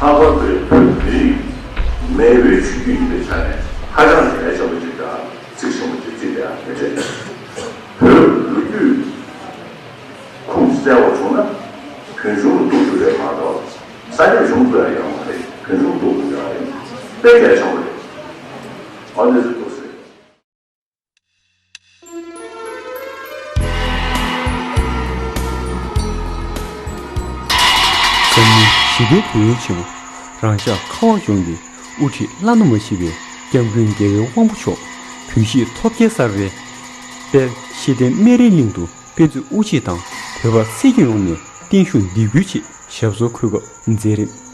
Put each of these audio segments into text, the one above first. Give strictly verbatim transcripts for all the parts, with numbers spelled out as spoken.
ལྷག་པར་དུ་བོད་མི་རིགས་མེས་པོའི་ཆོས་བརྒྱུད་ཡིན་པའི་ཆ་ནས་ཧ་ཅང་གལ་ཆེན་པོ་ཅིག་དང་ཚིག་ཆེན་པོ་ཅིག་བརྩིས་པ་ཡང་མི་འདྲ། བོད་ལོ་རྒྱུས་ཁུངས་བཙན་པོ་བྱུང་ན་བོད་གཞུང་ལ་གཏུག་རྒྱུ་རེད་མ་གཏོགས་ས་སྐྱ་གཞུང་ལ་ཡང་མ་རེད། བོད་གཞུང་གཏུག་དགོས་ཀྱང་རེད། དཔེ་གལ་ཆེན་པོ་རེད། ཨ་ནི་ཟེར་དུས་ཟེར། འཛམ་གླིང་བཞི་པའི་བོད་དབྱིངས་ཆེན་མོ་རང་ཤག་ཁ་བ་གཞུང་གི་དབུ་ཁྲིད་བླ་ན་མ་མཆིས་པའི་སྐྱབས་མགོན་རྒྱལ་བའི་དབང་པོ་མཆོག་བོད་གཞིས་ཐོབ་རྒྱལ་གསར་པའི་དཔལ་ཤེས་ལྡན་སྨན་རིའི་གླིང་དུ་དཔེ་མཛོད་དབུ་འབྱེད་དང་བོད་པ་སྲིད་སྐྱོང་ཡོངས་ནས་བརྟན་བཞུགས་འདེགས་འབུལ་ཆེད་ཞབས་སོར་འཁོད་སྐབས་མཛད་རིམ།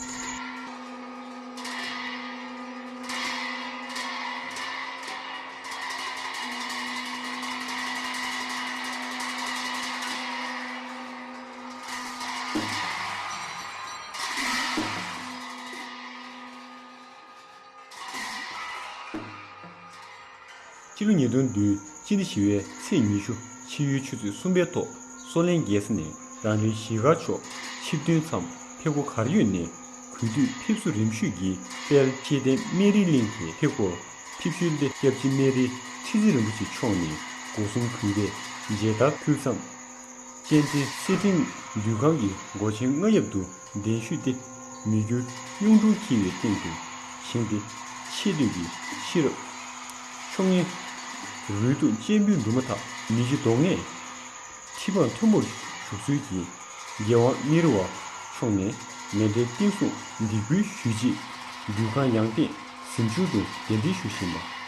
སྤྱི་ལོ་ཉིས་སྟོང་བདུན་སྤྱི་ཟླ་བཞི་པའི་ཚེས་ཉི་ཤུ་ཕྱི་ཡོལ་ཆུ་ཚོད་གསུམ་པའི་ཐོག་སོ་ལན་རྒྱལ་ས་ནས་རང་བཙན་ཞི་ག་མཆོག་ཆིབས་ཐོན་མཚམས་ཕེབས་སྒོ་གར་ཡོད་ནས་གུས་འདུད་ཕེབས་བསུ་རིམ་ཞུས་ཀྱིས་དཔལ་ཤེས་ལྡན་སྨན་རིའི་གླིང་གི་ཕེབས་སྒོར་ཕེབས་ཞུ་ལས་སྐྱབས་རྗེ་སྨན་རིའི་ཁྲི་ཟུར་རིན་པོ་ཆེ་མཆོག་ནས་སྒོ་གསུམ་གུས་པས་མཇལ་དར་ཕུལ་མཚམས། སྤྱན་འདྲེན་སེར་ཕྲེང་འདུས་ཁང་གི་སྒོ་ཆེན་རྔ་ཡབ་ཏུ་གདན་ཞུས་ཏེ་མི་འགྱུར་གཡུང་དྲུང་འཁྱིལ་བའི་སྟེང་དུ་བཞེངས་ཏེ་ཆེ་བསྟོད་ཀྱི་ཤེས་རབ་མཆོག་བརྙན་རུལ་དུ་གཅེར་བུ་འབྲུ་མ་ཐག་མི་འཇིགས་གདོང་ལྔས་ཁྲི་འཕང་མཐོན་པོར་བཞུགས་ཚུལ་གྱིས་རྒྱལ་དབང་མི་རུ་པ་མཆོག་ནས་མཎྜལ་བརྟན་སྲུང་འདེགས་འབུལ་ཞུས་རྗེས་འདུས་ཁང་ཡང་སྟེང་གཟིམ་ཆུང་དུ་གདན་འདྲེན་ཞུ་བཞིན་པ།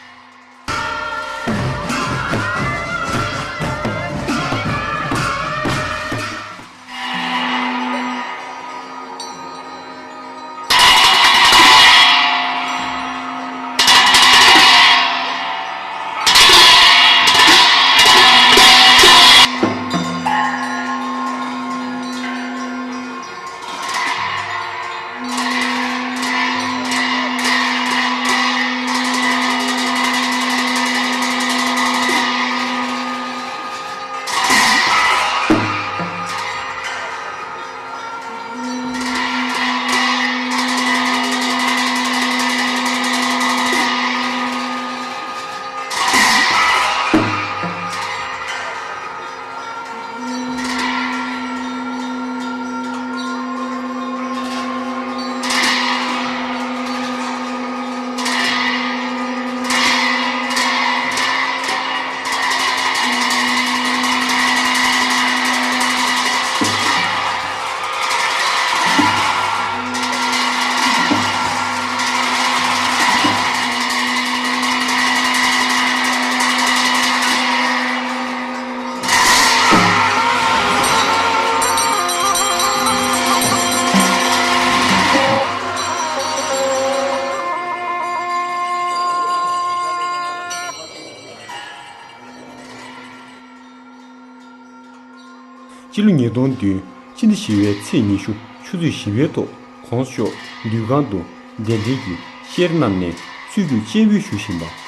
སྤྱི་ལོ་ཉིས་སྟོང་བདུན་སྤྱི་ཟླ་བཞི་པའི་ཚེས་ཉི་ཤུ་ཆུ་ཚོད་བཞི་པའི་ཐོག་གོང་ས་མཆོག་འདུས་ཁང་དུ་གདན་འདྲེན་གྱི་ཤེར་བསྣམས་ནས་ཚུལ་བརྒྱུད་སྤྱན་འབུལ་ཞུ་བཞིན་པ།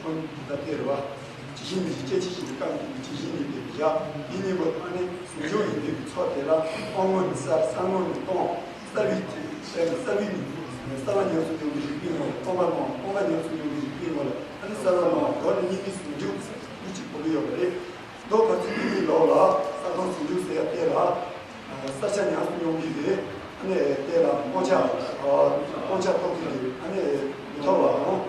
ཁོང་གིས་ད་ལྟའི་རེད་བ། ཇི་བཞིན་མི་ཤེས་སྐད་ཆ་ཞིག་གི་སྐབས་ཀྱི་ཇི་བཞིན་མི་ཤེས་བཞག་ཡིན་ནི་བ། ཨ་ནི་ཟུང་འཇུག་ཡོན་ཏན་གྱི་མཚོ་དེ་ལ་ཨོ་སྔོན་ནས་གསར་ས་སྔོན་ནས་སྟོང་གསར་བའི་ཆོས་གསར་བའི་ནུས་པ། ས་ལ་ཉམས་སུ་མྱོང་གི་རིགས་པའི་ངོ་ལ་སྟོང་པ་སྣང་བ། སྟོང་པ་ཉམས་སུ་མྱོང་གི་རིགས་པའི་ངོ་ལ་ཨ་ནི་གསལ་བ་སྣང་བ། མདོ་ནི་གཉིས་པའི་ཟུང་འཇུག་ཟེར་འདི་གཅིག་གོ་གི་ཡོད་པ་རེད། མདོ་ཁ་ཚིག་གཉིས་ལོགས་ལ་ས་སྟོང་ཟུང་འཇུག་ཟེར་ཡ་དེ་ལ། ས་ཆ་ཉམས་སུ་མྱོང་གི་རེད། ཨ་ནི་དེ་ལ་སྟོང་ཆ། སྟོང་ཆ་རྟོགས་ཀྱི་རེད། ཨ་ནི་མི་ཐོབ་པ་དང་།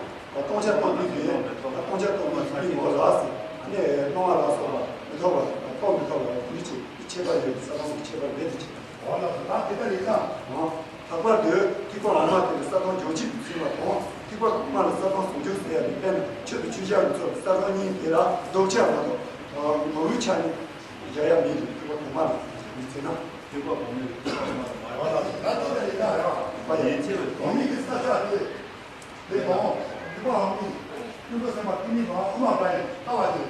སྟོང་ཆ་རྟོགས་ཀྱི་རེད། སྟོང་ཆ་རྟོགས་ཀྱི་རེད་པའི་ངོ་ལ་ཟེར། ཨ་ནི་སྣང་བ་ལ་སོགས་པ་མི་ཐོབ་པ་རྟོགས་མི་ཐོབ་པ་དེ་འདྲ་ཅིག་ཁྱད་པར་ཡོད། ས་སྟོང་གི་ཁྱད་པར་རེད་དེ་ཅིག་འོ་ལགས་སོ། ད་དེ་ལྟར་ཡིན་ཙང་། ལྷག་པར་དུ་ཐེག་པ་འོག་མ་དེ་ལ་ས་སྟོང་འཇོག་བྱེད་དུ་ཚུད་པ་དང་། ཐེག་པ་དགུ་མ་ལ་ས་སྟོང་ཟུང་འཇུག་ཟེར་ཡ་དེ། དཔེར་ན་ཆོས་དང་ཆོས་ཅན་གྱི་ཚོགས་ཀྱི་ས་སྟོང་གཉིས་དེ་ལ་ལྡོག་ཆ་མ་གཏོགས་ངོ་བོའི་ཆ་ནས་སྦྱར་ཡ་མེད་དེ། ཐེག་པ་དགུ་མ་ལ་ཡིན་ཚེ་ན། ཐེག་པ་འོག་མའི་ཐེག་པ་དགུ་མ་ལ་མ་ཡོང་བ་ལ་ད་ལྟ་ཡིན་ན་ཡང་། པ་ཡིན་ཚེ་བའི་འོག་མིན་གྱི་ས་ཆ་དེ། དེ་དང་། ཐེག་པ་འོག་མིན། ཀུན་རྫོབ་སེམས་དཔའ་ཐེག་དམན་པ་དབུ་མ་པ་ཡིས་ལྟ་བ་དེ།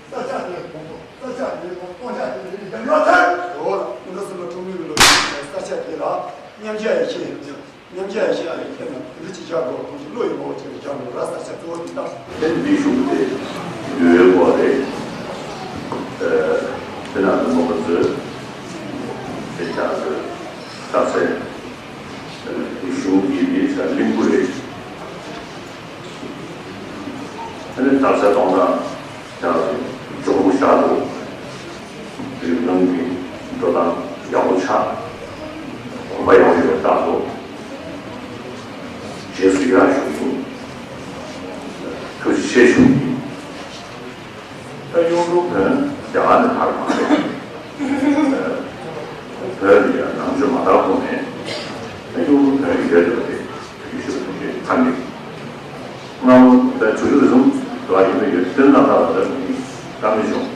ས་ཆ་དེ་དང་པོ། ས་ཆ་དེ་དང་སྟོང་ཆ་དེ་ལས་འཇམ་ཡོད་ཚད། འོ་ལགས། ཀུན་རྫོབ་སེམས་དཔའ་ཐེག་དམན་པའི་ལུགས་ཀྱི་ས་ཆ་དེ་ལ་མཉམ་གཞག་ཡེ་ཤེས། མཉམ་གཞག་ཡེ་ཤེས་ལ་ཡང་ཁྱེད་རྣམས་དེ་འདྲ་ཅིག་བཞག་དགོས། ཁོང་ཚོ་བློ་ཡི་ངོ་བོ་ཅན་དུ་བཞག་དགོས་ར། ས་ཆ་གཙོ་བོ་དེ་ལྟ། དེ་འདི་གཞུང་དེ་འདུལ་བའི་སྐོར་རེད། དེ་ན་དུ་མོ་ག་ཚོས་དེ་ཆགས་ཚོས་རྟགས་གསལ། དེ་གཞུང་གི་འདི་ས་གླིང་བུ་རེད། ཨ་ནི་རྟགས་གསལ་གཏོང་སྟངས་ཀྱང་མགྱོགས་པོ་ཤར་འདུག་རིགས་ལམ་གྱི་འགྲོ་སྟངས་ཡག་པོ་ཆགས། གོམ་པ་ཡག་པོ་ཡོད་པ་རྟགས་འདུག་རྗེས་སུ་ཡར་ཞུ་ཡིན། ཐུགས་རྗེ་ཆེ་ཞུ་ཡིན། ད་གཡུང་དྲུང་བོན་རྒྱ་གར་ནས་དར་མ་རེད། བོད་ལ་ཡང་ནང་ཆོས་མ་དར་གོང་ནས་ད་གཡུང་དྲུང་བོན་ཡོད་རེད་པ། དེ་ཡུལ་ཤུལ་དུ་ཞེས་ཐ་མིག་སྔ་མོ་ད་དུས་རབས་རིམ་གྲོ་ཡིན་པ་ཡོད། དོན་ལ་ལྟ་བ་ལ་ནི་ཀ་མེད་བྱུང་།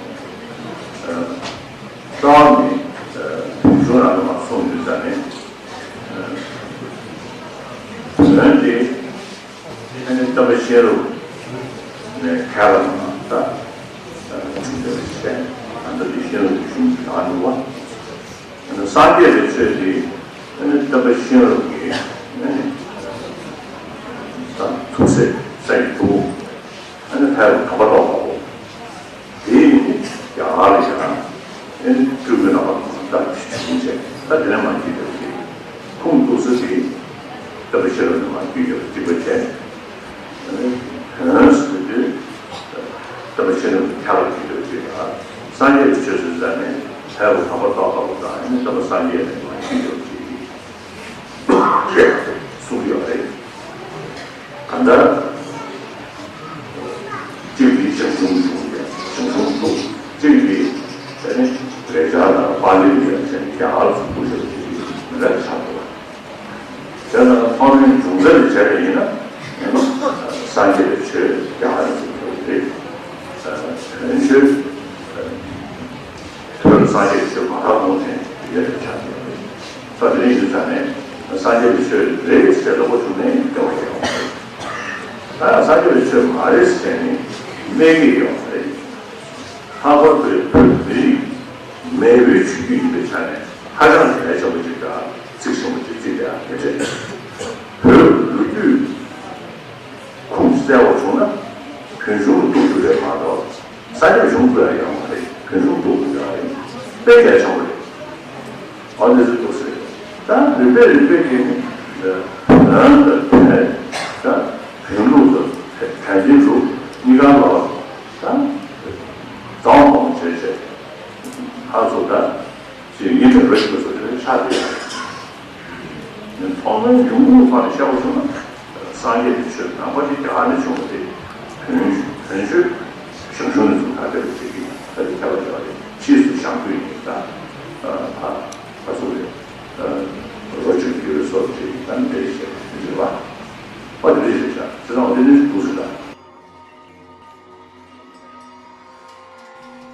རྩ་བ་ནི་བོན་ཆུང་རང་གི་མ་གསུངས་ཡོད་ཙང་ནས། བོན་དེ་ཨ་ནི་སྟོན་པ་གཤེན་རབ་ནས་ཁ་ལ་མ་ད་བྱུང་བའི་ཞེས་ད་ལྟ་དེ་གཤེན་རབ་ཀྱི་གཞུང་གི་ནང་འདུག་པ། སངས་རྒྱས་པའི་ཆོས་དེ་ཨ་ནི་སྟོན་པ་གཤེན་རབ་ཀྱི་ཨ་ནི་ཐུགས་སྲས། ས་ཡི་ཐུ་བོ། ཨ་ནི་ཕལ་པ་དམ་པ་རྟོགས་པའོ། དེ་ཡིན་ཏེ་རྒྱ་གར་ལ་ཡང་ཨ་ནི་སྤྲུལ་སྐུའི་རྣམ་པ་ལ་ད་བྱུང་བྱས། ད་དེ་ནས་མ་འགྱུར་བའི་ཁུངས་གཏུགས་ས་དེ་སྟོན་པ་གཤེན་རབ་ནས་མ་འགྱུར་བའི་གཅིག་པ་བྱས། ཨ་ནི་བོན་ཟེར་དུས་སྟོན་པ་གཤེན་རབ་ཀྱི་ཁ་ལ་འགྱུར་བའི་གཅིག་པ། སངས་རྒྱས་ཀྱི་ཆོས་ཟེར་ཙང་ནས་ཕལ་པ་དམ་པ་རྟོགས་པའོ་དང་། ཨ་ནི་སྟོན་པ་སངས་རྒྱས་ནས་མ་འགྱུར་བའི་གཅིག་པ་གསུངས་ཡོད་རེད། གང་ལྟར་གཅིག་དེ་ཞང་ཞུང་གི་གཞུང་ཡང་ཞང་ཞུང་འདུག་གཅིག་དེ་ཨ་ནི་རེ་ཆ་དང་པཱ་ལི་ལ་ཡང་ཟེར་ནས་རྒྱ་གར་གྱི་སྐུ་ཞབས་ཀྱི་མི་འདྲ་ཆགས་འདུག་བྱས་ཙང་ཐོག་མའི་འབྱུང་རྩ་ལ་བྱས་པ་ཡིན་ན་སངས་རྒྱས་པའི་ཆོས་རྒྱ་གར་ནས་བྱུང་བ་རེད། བོན་ཆོས། བོད་ལ་སངས་རྒྱས་ཀྱི་ཆོས་མ་དར་གོང་ནས་ཡོད་པའི་ཆ་ནས་རེད། ད་དེ་རིང་ཡིན་ཙང་ནས་སངས་རྒྱས་ཀྱི་ཆོས་རེད་ཟེར་ལོག་པ་བྱུང་ནས་སྐྱོ་བ་སྐྱེ་བ་རེད། ད་ཡང་སངས་རྒྱས་ཀྱི་ཆོས་མ་རེད་ཟེར་ནས་སྨྲས་ཀྱི་ཡོད་པ་རེད། ལྷག་པར་དུ་བོད་མི་རིགས་མེས་པོའི་ཆོས་བརྒྱུད་ཡིན་པའི་ཆ་ནས་ཧ་ཅང་གལ་ཆེན་པོ་ཅིག་དང་ཚིག་ཆེན་པོ་ཅིག་བརྩིས་བསྡད་ཡ་དེ་རེད། བོད་ལོ་རྒྱུས་ཁུངས་གསལ་བ་བྱུང་ན་བོན་གཞུང་ལ་གཏུག་རྒྱུ་རེད་མ་གཏོགས། སངས་རྒྱས་གཞུང་ལ་ཡོང་བ་རེད། བོན་གཞུང་ལ་གཏུག་དགོས་ཡོད་རེད། དཔེ་གལ་ཆེན་པོ་རེད། ཨ་ནི་ཚོ་འདུག་ཟེར། ད་རིམ་པས་རིམ་པས་ཀྱིས་ནི་བོན་དང་བོན། ད་བོན་ལུགས་དང་བན་དེ་ལུགས་གཉིས་ཀ་ལ་ད་རྫོང་ཧོང་བྱས་བྱས། ཧ་ཚོ་ད་ཅིག་ཡིན་པའི་རིགས་དེ་ཚོ་དེ་ཆགས་བསྡད་ཡོད། ཐོག་མའི་ཡོང་ཁུངས་ཐོག་ནས་བཤད་པ་བྱུང་ན། སངས་རྒྱས་ཀྱི་ཆོས་ནང་པ་དེ་རྒྱ་གར་ནས་བྱུང་བ་རེད། བོན་བོན་ཆོས་ཞང་ཞུང་ནས་བྱུང་ད་ལྟ་བར་བྱེད་ཀྱི་ད་དེ་ཁྱད་པར་ཅན་རེད། ཕྱིས་སུ་ཞང་བོད་ཡིན་ད་ད་ད་ཚོ་རེད། རོ་ཆུ་རྒྱུ་བའི་སོགས་བྱེད་ཀྱི་ད་འདྲེ་བྱེད་ཀྱི་རེད་པ། ཨ་དེ་འདྲ་བྱེད་བྱ་ཚེ་རང་དེ་འདྲ་ཞིག་འདུག་ཟེར་ད།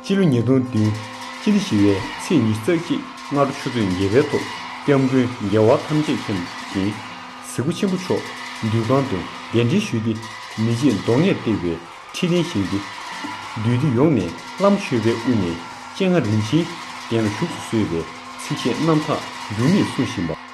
སྤྱི་ལོ་ཉིས་སྟོང་བདུན། སྤྱི་ཟླ་བཞི་པའི་ཚེས་ཉི་ཤུ་རྩ་གཅིག་སྔ་དྲོ་ཆུ་ཚོད་ཉེར་པའི་ཐོག་སྐྱབས་མགོན་རྒྱལ་བ་ཐམས་ཅད་མཁྱེན་པ་ཞིང་གཟིགས་པ་ཆེན་པོ་མཆོག་འདུས་ཁང་དུ་གདན་འདྲེན་ཞུས་ཏེ། མི་རྗེས་མདོག་ངད་བལྟས་པའི་ཁྲི་སྟེང་བཞེངས་ཏེ། འདུས་སྡེ་ཡོངས་ནས་བླ་མ་མཆོད་པའི་དབུ་ནས་སྤྱན་སྔ་རིན་ཆེན་གདན་ལ་བཞུགས་སུ་གསོལ་བའི་ཚིགས་བཅད་རྣམ་ཐར་འགྱུར་མེད་གསུང་བཞིན་པ།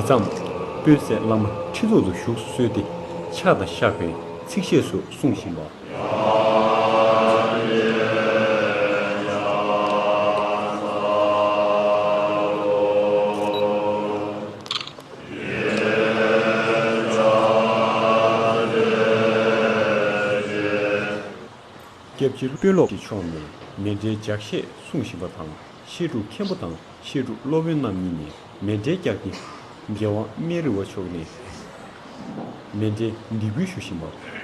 མཚམས། དཔོན་གསས་བླ་མ་ཁྲི་ཐོག་ཏུ་བཞུགས་སུ་གསོལ་ཏེ། ཕྱག་དང་བཤགས་པའི་ཚིགས་བཅད་སོགས་གསུང་བཞིན་པ། སྐྱབས་རྗེ་དཔོན་སློབ་ཀྱི་ཕྱོགས་ནས་མཎྜལ་ལྗགས་བཤད་གསུང་བཞིན་པ་དང་། བཤད་སྒྲུབ་མཁན་པོ་དང་བཤད་སྒྲུབ་སློབ་དཔོན་རྣམ་གཉིས་ནས་མཎྜལ་བཀྱགས་ཏེ། རྒྱལ་དབང་སྨན་རི་བ་མཆོག་ནས་མཎྜལ་འདེགས་འབུལ་ཞུ་བཞིན་པ།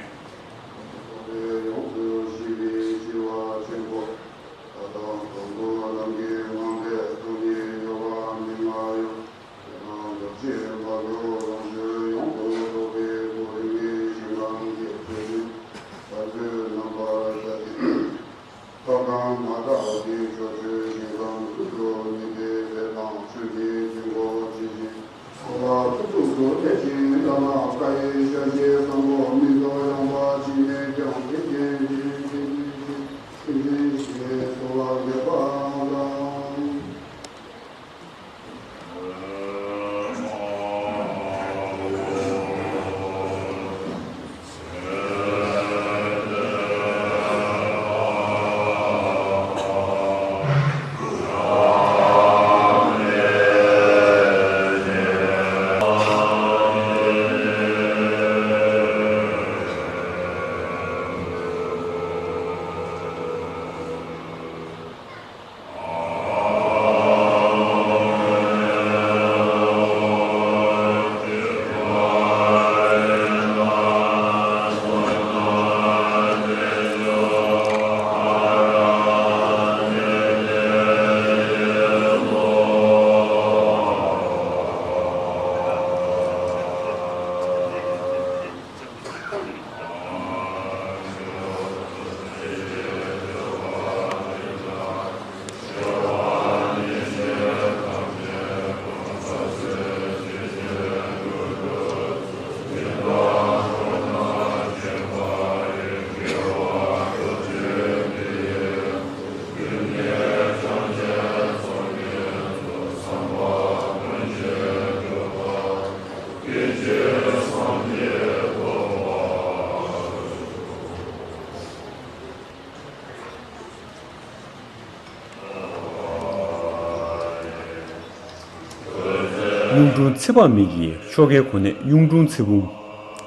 གཡུང་དྲུང་ཚེ་དཔག་མེད་ཀྱིས་ཆོ་གའི་གོ་གནས་གཡུང་དྲུང་ཚེ་བུམ།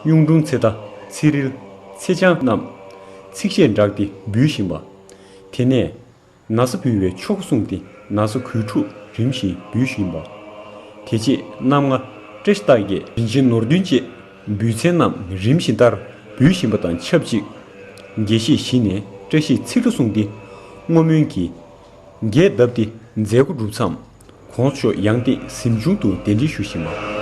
གཡུང་དྲུང་ཚེ་རྟ། ཚེ་རིལ། ཚེ་ཆང་རྣམས་ཚིགས་བཅད་བསྒྲགས་ཏེ་འབུལ་བཞིན་པ། དེ་ནས་ན་བཟའ་འབུལ་བའི་ཆོ་ག་གསུངས་ཏེ་ན་བཟའ་གོས་དྲུག་རིམ་བཞིན་འབུལ་བཞིན་པ། དེ་རྗེས་རྣམ་ལྔ་བཀྲ་ཤིས་རྟགས་བརྒྱད་རིན་ཆེན་ནོར་བདུན་བཅས་འབུལ་ཚན་རྣམས་རིམ་བཞིན་ལྟར་འབུལ་བཞིན་པ་དང་ཆབས་ཅིག་དགེ་བཤེས་བཞི་ནས་བཀྲ་ཤིས་ཚིག་འཕྲོ་གསུངས་ཏེ་བསྔོ་སྨོན་གྱི་རྒྱས་བཏབ་སྟེ་མཛད་སྒོ་གྲུབ་མཚམས། གོང་ཞུས་ཡང་སྟེང་གཟིམ་ཆུང་དུ་གདན་འདྲེན་ཞུ་བཞིན་པ།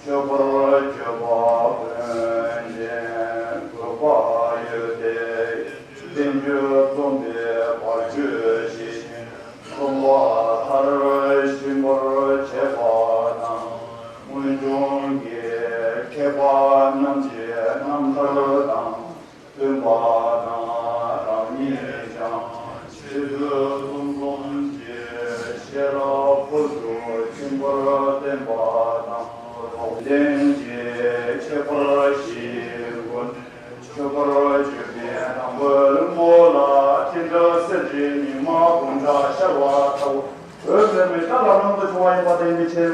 མཆོད་པར་བརྗོད་པ་ཀུན་ཀྱང་དགོས་པ་ཡོད་དེ། བསྟན་བཅོས་རྩོམ་པའི་བར་ཆད་ཞི་ཞིང་། རྩོམ་པ་མཐར་ཕྱིན་པར་བྱེད་པ་དང་། སྔོན་བྱུང་གི་མཁས་པ་རྣམས་ཀྱི་རྣམ་ཐར་དང་། སྟོན་པ་དང་རང་ཉིད་ཀྱང་ཆོས་ཚུལ་གསུམ་འཛོམས་ཀྱི་ཤེས་རབ་ཁོལ་དུ་ཕྱིན་པར་བསྟན་པ་དང་། འོག་ལྡན་གྱི་ཁྱད་པར་བཞིའི་སྒོ་ནས་མཆོད་པར་བརྗོད་པའི་དང་པོའི་རིང་པོ་ལ་ཏིལ་འབྲུ་གསེར་གྱི་ཉི་མ་འབུམ་ཕྲག་ཤར་བ་ལྟ་བུ། འོད་ཟེར་མའི་ཤར་ལམ་ལམ་དུ་བྱུང་བ་ཡིན་པ་བསྟན་པའི་ཕྱིར།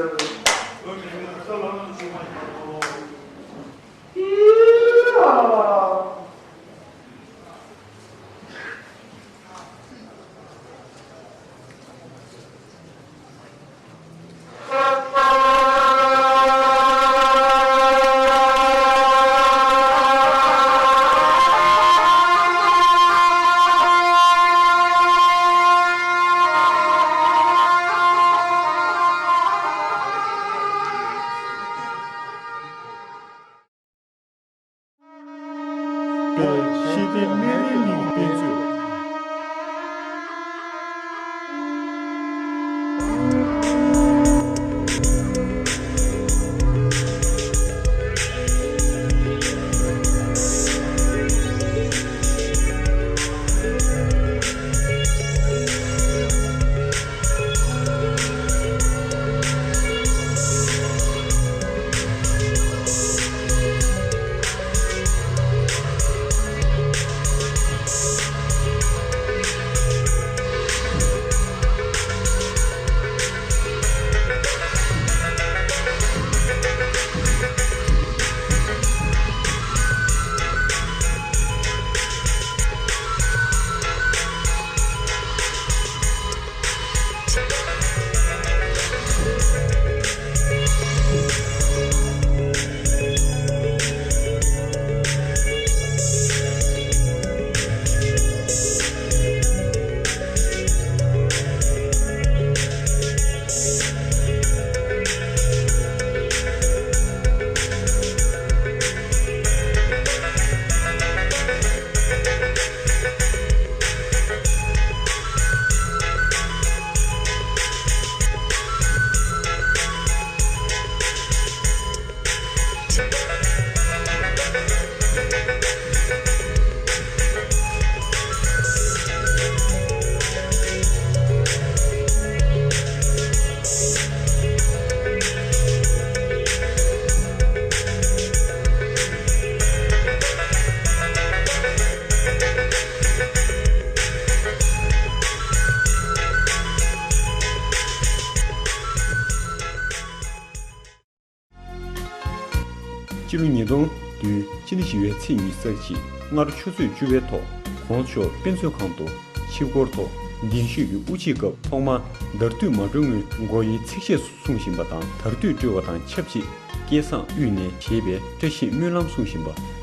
འོད་ཟེར་མའི་ཤར་ལམ་ལམ་དུ་བྱུང་བ་ཡིན་པ་དང་། ཤེས་ལྡན་སྨན་རིའི་གླིང་དཔེ་མཛོད། སྤྱི་ལོ་ཉིས་སྟོང་བདུན་ཕྱི་ཟླ་བཞི་པའི་ཚེས་ཉི་ཤུ་རྩ་གཅིག་སྔ་དྲོ་ཆུ་ཚོད་བཅུ་པའི་ཐོག་གོང་ས་མཆོག་དཔེ་མཛོད་ཁང་དུ་ཆིབས་སྐོར་ཐོག་གདན་ཞུས་ཀྱི་དབུ་འབྱེད་སྐབས་ཐོག་མར་དར་དུས་མ་གྲོལ་སྔོན་མགོ་ཡི་ཚིགས་བཅད་གསུང་བཞིན་པ་དང་། དར་དུས་བཀྲོལ་བ་དང་ཆབས་ཅིག་སྐལ་བཟང་དབུས་ནས་ཞེས་པའི་བཀྲ་ཤིས་སྨོན་ལམ་གསུང་བཞིན་པ།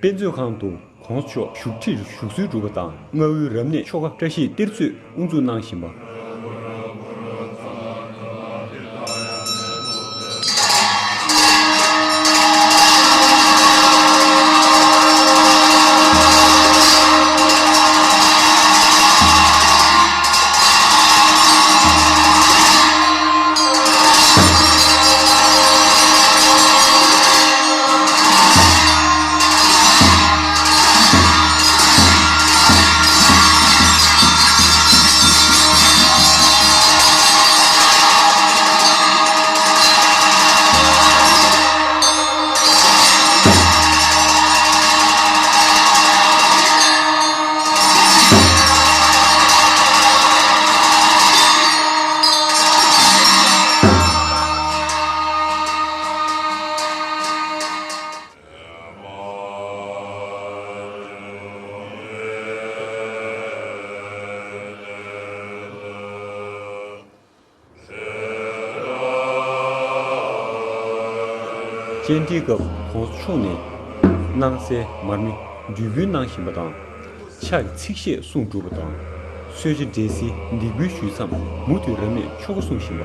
དཔེ་མཛོད་ཁང་དུ་གོང་ས་མཆོག་བཞུགས་ཁྲིར་བཞུགས་གསོལ་སྒྲུབ་པ་དང་། མངའ་དབུལ་རབ་གནས་ཆོ་ག་བཀྲ་ཤིས་གཏེར་མཛོད་དབུ་འཛུགས་གནང་བཞིན་པ། སྤྱན་འདྲེན་སྐབས་༸གོང་ས་མཆོག་ནས་སྣང་གསལ་མར་མེ་བསྡུས་འབུལ་གནང་བཞིན་པ་དང་། ཕྱག་གི་ཚིགས་བཞེད་གསུང་གྲུབ་པ་དང་། གསོལ་ཇ་འབྲས་སིལ་འདེགས་འབུལ་ཞུས་མཚམས་མུ་མཐུད་རབ་གནས་ཆོ་ག་གསུང་བཞིན་པ།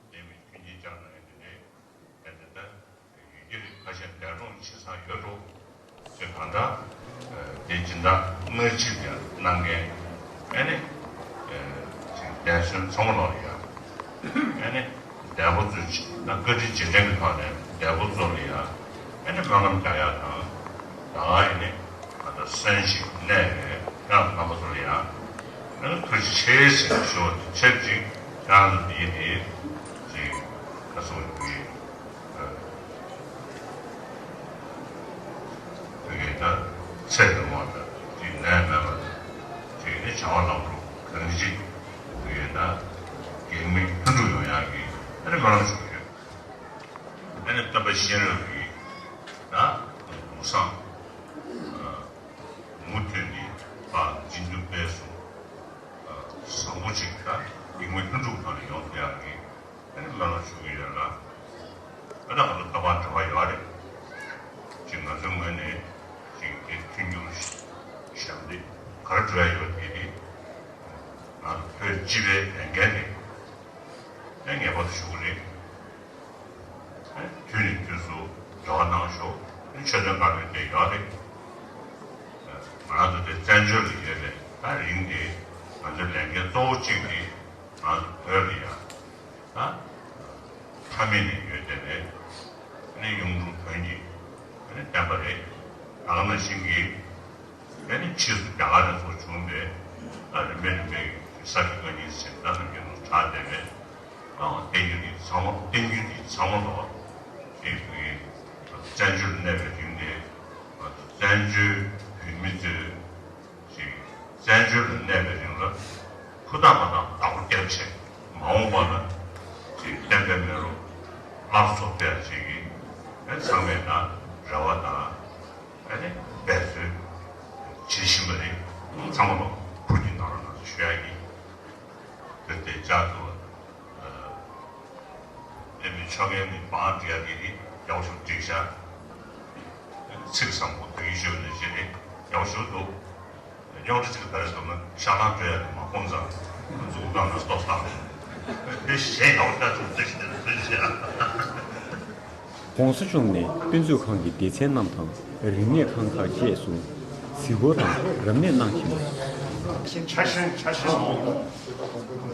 ལས་མི་མཐུན་རྐྱེན་བསྐྱངས་གནང་ཡ་དེ་རེད། ཡ་དེ་ལྟར་ཡུལ་གྱི་རིགས་ཁ་ཤས་འདས་གྲོངས་ཕྱིན་ཚར་ཡོད་འགྲོ། ཅེས་གང་ལྟར་དེ་སྦྱིན་བདག་སྔ་ཕྱིར་ཡང་གནང་མཁན་ཨ་ནི་ཅིག་འདས་གསོན་ཚང་མ་ལོག་ཡ་ཨ་ནི་འདས་པོ་ཚོས་ད་བཀའ་དྲིན་རྗེས་དྲན་གྱི་ཐོག་ནས་འདས་པོ་ཚོ་ལ་ཡ་ཨ་ནི་སྨོན་ལམ་རྒྱག་ཡ་དང་། ད་ཨ་ནི་ད་ལྟ་གསོན་ཞིང་གནས་པའི་སྐྱབས་རྣམ་པ་ཚོ་ལ་ཡང་ཨ་ནི་ཐུགས་རྗེ་ཆེ་ཟེར་ཞུ་བ་དང་ཆབས་ཅིག་ཁྱེད་རང་ཚོ་འདིའི་དེ་ཅིག་ཁ་སོ་ཡི་བོད་ཀྱི་ད་ཚེ་རིང་བ་དང་ཅིག་ནད་མེད་པ་དང་ཅིག་ནི་བྱ་བ་ལམ་འགྲོ་གང་ཅི་བོད་ཀྱི་ད་གེགས་མེད་ལྷུན་གྲུབ་ཡོང་ཡག་གི་ཨ་ནི་སྨོན་ལམ་ཞུ་གི་ཡོད། ཨ་ནི་སྟོན་པ་གཤེན་རབ་ཀྱི་ད་གུང་སེང་མུ་མཐུད་ནས་ཕར་སྦྱིན་བདུད་སྤེལ་གསུམ་བཟང་པོ་ཅིག་ད་གེགས་མེད་ལྷུན་གྲུབ་ཐོག་ནས་ཡོང་ཐུབ་ཡག་གི་ཨ་ནི་སྨོན་ལམ་ཞུ་གི་ཡོད་ལ། ཨ་ད་ང་ཚོ་ད་བར་འབྲེལ་བ་ཡོད་རེད། ཅིག་ང་ཚོའི་ངོས་ནས་ཅིག་དེ་མཐུན་འགྱུར་ཞབས་འདེགས་ག་རེ་སྒྲུབ་ཡ་ཡོད་དེ་རེད། ང་ཚོ་བོད་སྤྱི་པའི་ལས་འགན་དེ་ཨ་ངེས་པར་དུ་ཞུ་གི་རེད། དུས་ནས་དུས་སུ་འབྲེལ་བ་གནང་ཤོག་ཆོད་དོན་དཀར་པོའི་དེ་ཡོད་རེད། ང་རང་ཚོ་དེ་བཙན་བྱོལ་དུ་ཡོད་པའི་ད་རིང་དེ་ང་ཚོའི་ལས་འགན་གཙོ་བོ་གཅིག་དེ་ང་ཚོ་བོད་ལ་ཡ་ད་མཐའ་མེད་ནས་ཡོད་བསྡད་པའི་ཨ་ནི་གཡུང་དྲུང་བོན་གྱི་ཨ་ནི་བསྟན་པ་རེད། ད་ག་ནང་བཞིན་གྱི་ཨ་ནི་ཕྱིས་སུ་རྒྱ་གར་ནས་ཚུར་བྱུང་བའི་ད་རིམ་པས་རིམ་པས་ཀྱི་ས་དགེ་བཀའ་རྙིང་ཟེར་ད་ནང་བཞིན་དུ་གྲགས་བསྡད་པའི། ཨང་། བསྟན་རྒྱུ་འདི་ཚང་མ་བསྟན་རྒྱུ་འདི་ཚང་མ་ལོ། ཨེ་ཁུའི་བཙན་བྱོལ་གནས་པའི་རིང་ནས་བཙན་བྱོལ་བོད་མི་ཚོས་ཅིག་བཙན་བྱོལ་ལ་གནས་པའི་རིང་ལ་ཧུར་ཐག་མ་ཐག་བདག་པོ་རྒྱབ་བྱས་མ་འོངས་པ་ལ་ཅིག་བསྟན་པའི་མེ་རོ་སླར་གསོ་སྤེལ་བྱེད་ཀྱི་ཨེ་ཚང་མས་ད་རེ་བ་དང་ཨ་ནི་འབད་རྩོལ་བྱེད་བཞིན་པ་རེད། ཚང་མ་ལོ་ཕུགས་ཀྱི་ནང་ལ་ང་ཚོ་ཞུ་ཡ་ཡིན། དེ་དེ་བཅར་དུ་ཨེ་མི་ཆོ་གའི་མི་བང་སྒྲིག་ཡ་དེ་ནི་ཡག་ཤོས་སྒྲིག་ཤག་ཚིག་བཟང་པོ་དེ་གི་ཞོལ་ནས་བཞེས་ནས་ཡག་ཤོས་འདུག་རྙོག་དྲ་ཅིག་ག་རེ་འདུག་ན་ཤ་ལང་སྤྲོད་ཡ་དེ་མ་ཁོང་ཚང་འཛུགས་སྒང་ན་ལྟོ་བཏང་ནས་དེ་གཞན་ཡག་ཤོས་ཅིག་བསྒྲིགས་ནས་བཟོས་ཤག ༸གོང་ས་མཆོག་ནས་དཔེ་མཛོད་ཁང་གི་སྡེ་ཚན་རྣམས་དང་རིག་གནས་ཁང་ཁག་བཅས་སུ་གཟིགས་སྐོར་དང་རབ་གནས་གནང་བཞིན་པ། ཆ་ཤས་ཆ་ཤས་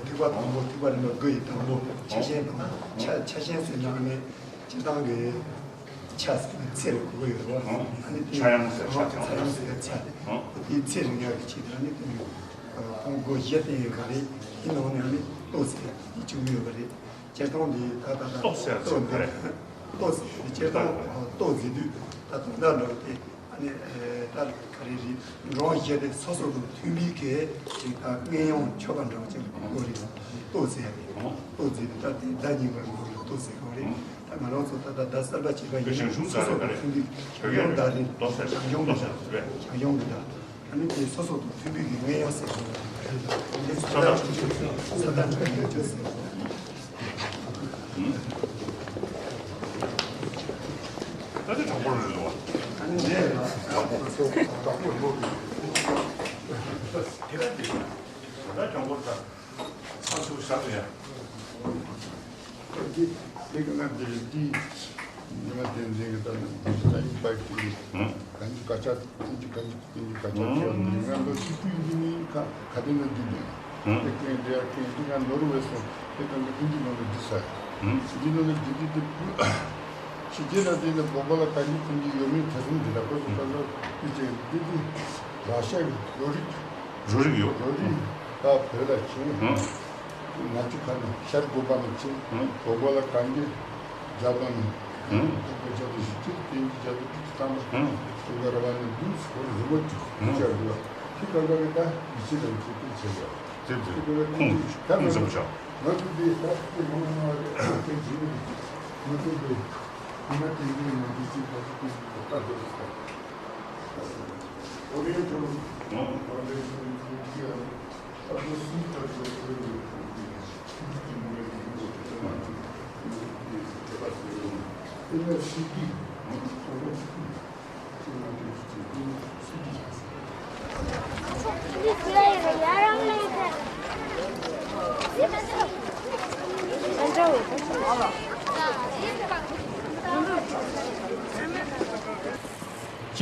ཐིགས་པ་དང་པོ་ཐིགས་པ་དང་པོ་ཐིགས་པ་རིམ་པ་དགུ་ཡི་དང་པོ་ཆ་ཤས་དང་པོ་ཆ་ཆ་ཤས་སུ་ནང་ནས་སྤྱིར་བཏང་གི་ཆ་ཟེར་ན་ཚེ་ལ་གོ་གི་ཡོད་རེད་བ། ཨ་ནི་དེ་ཆ་ཡང་ཟེར་ཆ་ཆ་ཡང་ཟེར་ཆ་དེ་དེའི་ཚེ་རིང་ཡག་གི་ཆེད་དུ་ཨ་ནི་དེ་ཁོང་སྒོ་བཞི་བསྟན་ཡོད་པ་རེད། དེའི་ནང་ནས་ཨ་ནི་ལྟོ་ཟེར་དེ་བཅུག་གི་ཡོད་པ་རེད། སྤྱིར་བཏང་འདི་ད་ད་ད་ལྟོ་ཟེར་ལྟོ་ཚིག་འདི་ག་རེ། ལྟོ་ཟེར་སྤྱིར་བཏང་ལྟོ་ཟེར་དུས་ད་དོན་དག་འདྲ་བོ་དེ་ཨ་ནི་ད་ག་རེ་རེད། འགྲོ་བ་གཞན་དེ་སོ་སོ་དང་མཐུན་པའི་གི་ཅིག་ད་དངོས་ཡོང་ཆོ་ག་འདྲ་བོ་ཅིག་ལ་གོ་རེད། ལྟོ་ཟེར་ཡ་རེད། ལྟོ་ཟེར་དུས་ད་དེ་ཟླ་གཉིས་པར་གོ་རེད། ལྟོ་ཟེར་གོ་རེད། ད་ང་རང་ཚོ་ད་ད་ཟླ་གསར་པ་བྱེད་པ་ཡིན་ན་སོ་སོ་དང་མཐུན་པའི་ཞང་ཞུང་ད་རེད། ཞང་ཞུང་གི་ད་ཞང་ཞུང་གི་ད། ཨ་ནི་དེ་སོ་སོ་དང་མཐུན་པའི་གི་དངོས་ཡོད་ཟེར་དགོས་རེད། ས་བདག་ས་བདག་ཁྲིམས་ཡོད་ཅོ་ཟེར། ད་དེ་གྲོགས་པོ་རེད་ལོ། ཨ་ནི་འདི་ལ་གྲོགས་པོ་གྲོགས་པོ་ལོ། དེ་ག་དེ་ད་གྲོགས་པོ་ད་ཚ་སུ་ཤ་ཡ། དེ་གི་ང་འདི་རེད་དེ། ཉི་མ་བསྟན་འཛིན་གྱི་ལྟར་ན་འདི་ཚོ་ད་ཡིན་པ་ཞིག་གང་ཅི་བཀའ་ཆག་ཐེངས་ཅི་གང་ཅི་ཐེངས་ཅི་བཀའ་ཆག་ཅི་ཡང་འདི་ང་ལོ་བཞི་བཅུ་ཡིན་གྱི་མིན་ཁ་ཁ་དེ་ན་འདི་འདི་དེ་ཀན་འདི་ཡ་ཀན་འདི་ང་ནོར་བས་སོང་། དེ་གང་གི་ཐེངས་ཅི་ནང་ལ་འདི་ས་ཡ་འདི་ནང་ལ་འདི་འདི་འདི་ཕྱི་རྒྱལ་ལ་དེ་ནི་བོད་པ་ལ་གང་ཅི་ཐེངས་ཅི་ཡོད་མིན་ཐེ་ཚོམ་འདི་ལ་ཁོ་ཚོ་ཁ་ལོ་འདི་ཅེ་འདི་འདི་ར་ཤ་གི་ཡོད་རིགས། རོ་རིགས་ཡོད། རོ་རིགས་ད་བོད་ལ་ཕྱིན། ང་ཚོ་ཁ་ནས་ཤར་དགོན་པ་ནས་ཕྱིན། ཨང་། དགོན་པ་ལ་གང་གི་རྒྱབ་དང་ནས། ཨང་། དགོན་པ་རྒྱབ་ཏུ་ཞིག་ཅིག་དེ་གི་རྒྱབ་ཏུ་ཅིག་བཏང་བ། ཨང་། དགོན་པ་ར་བ་ནས་འདུག་སྐོར་རི་མོ་ཅིག་ཨང་། ཤར་དགོས་པ་དེ་གང་ག་གི་ད་ཡིད་ཆེས་དང་ཆེ་དེ་བྱེད་དགོས། དེ་དེ་དེ་གང་ག་ཁོང་ཁོང་བསམ་བྱ། ང་ཚོ་དེ་ད་དེ་མང་མང་རེད་དེ་བྱེད་ནས་ང་ཚོ་དེ་ང་དེ་འདྲའི་ནང་དུ་ཅིག་ད་ཅིག་ད་ལྟ་དགོས་ས། ཨོ་རེད་ཁྱོད་ཨང་། ཨོ་རེད་ཁྱོད་ཀྱི་ཨ། སྤྱི་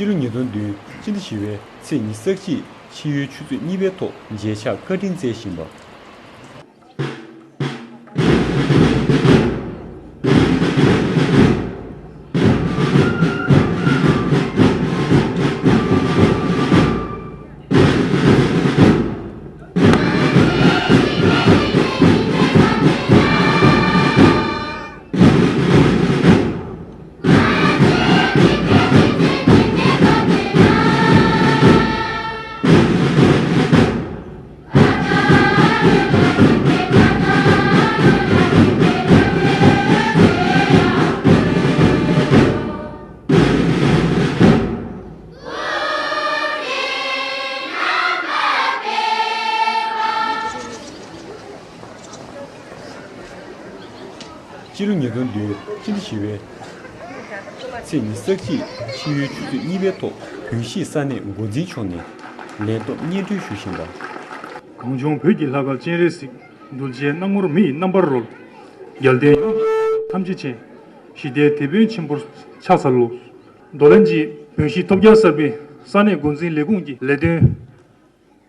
ལོ་ཉིས་སྟོང་བདུན་སྤྱི་ཟླ་བཞི་པའི་ཚེས་ཉི་ཤུ་རྩ་གཅིག་ཕྱི་ཡུལ་ཆུ་ཚོད་གཉིས་པའི་ཐོག་མཇལ་ཕྱག་བཀའ་དྲིན་སྩལ་བཞིན་པ། སྤྱི་ལོ་ཉིས་སྟོང་བདུན་སྤྱི་ཟླ་བཞི་པའི་ཚེས་ཉི་ཤུ་རྩ་གཅིག་ཕྱི་ཡུལ་ཆུ་ཚོད་གཉིས་པའི་ཐོག་བོད་གཞིས་ས་གནས་འགོ་འཛིན་མཆོག་ནས་ལན་སྟོབས་སྙན་སྒྲོན་ཞུ་བཞིན་པ། གངས་ལྗོངས་བོད་ཀྱི་ལྷ་སྐལ་སྤྱན་རས་གཟིགས། གདུལ་བྱའི་སྣང་ངོར་མི་ཡི་རྣམ་པར་རོལ། རྒྱལ་བསྟན་ཡོངས་ཀྱི་ཐམས་ཅད་མཁྱེན། ཞི་བདེའི་དེད་དཔོན་ཆེན་པོར་ཕྱག་འཚལ་ལོ། འདོ་ལན་གྱིས་བོད་གཞིས་ཐོབ་རྒྱལ་གསར་པའི་ས་གནས་འགོ་འཛིན་ལས་ཁུངས་ཀྱི་ལས་དོན།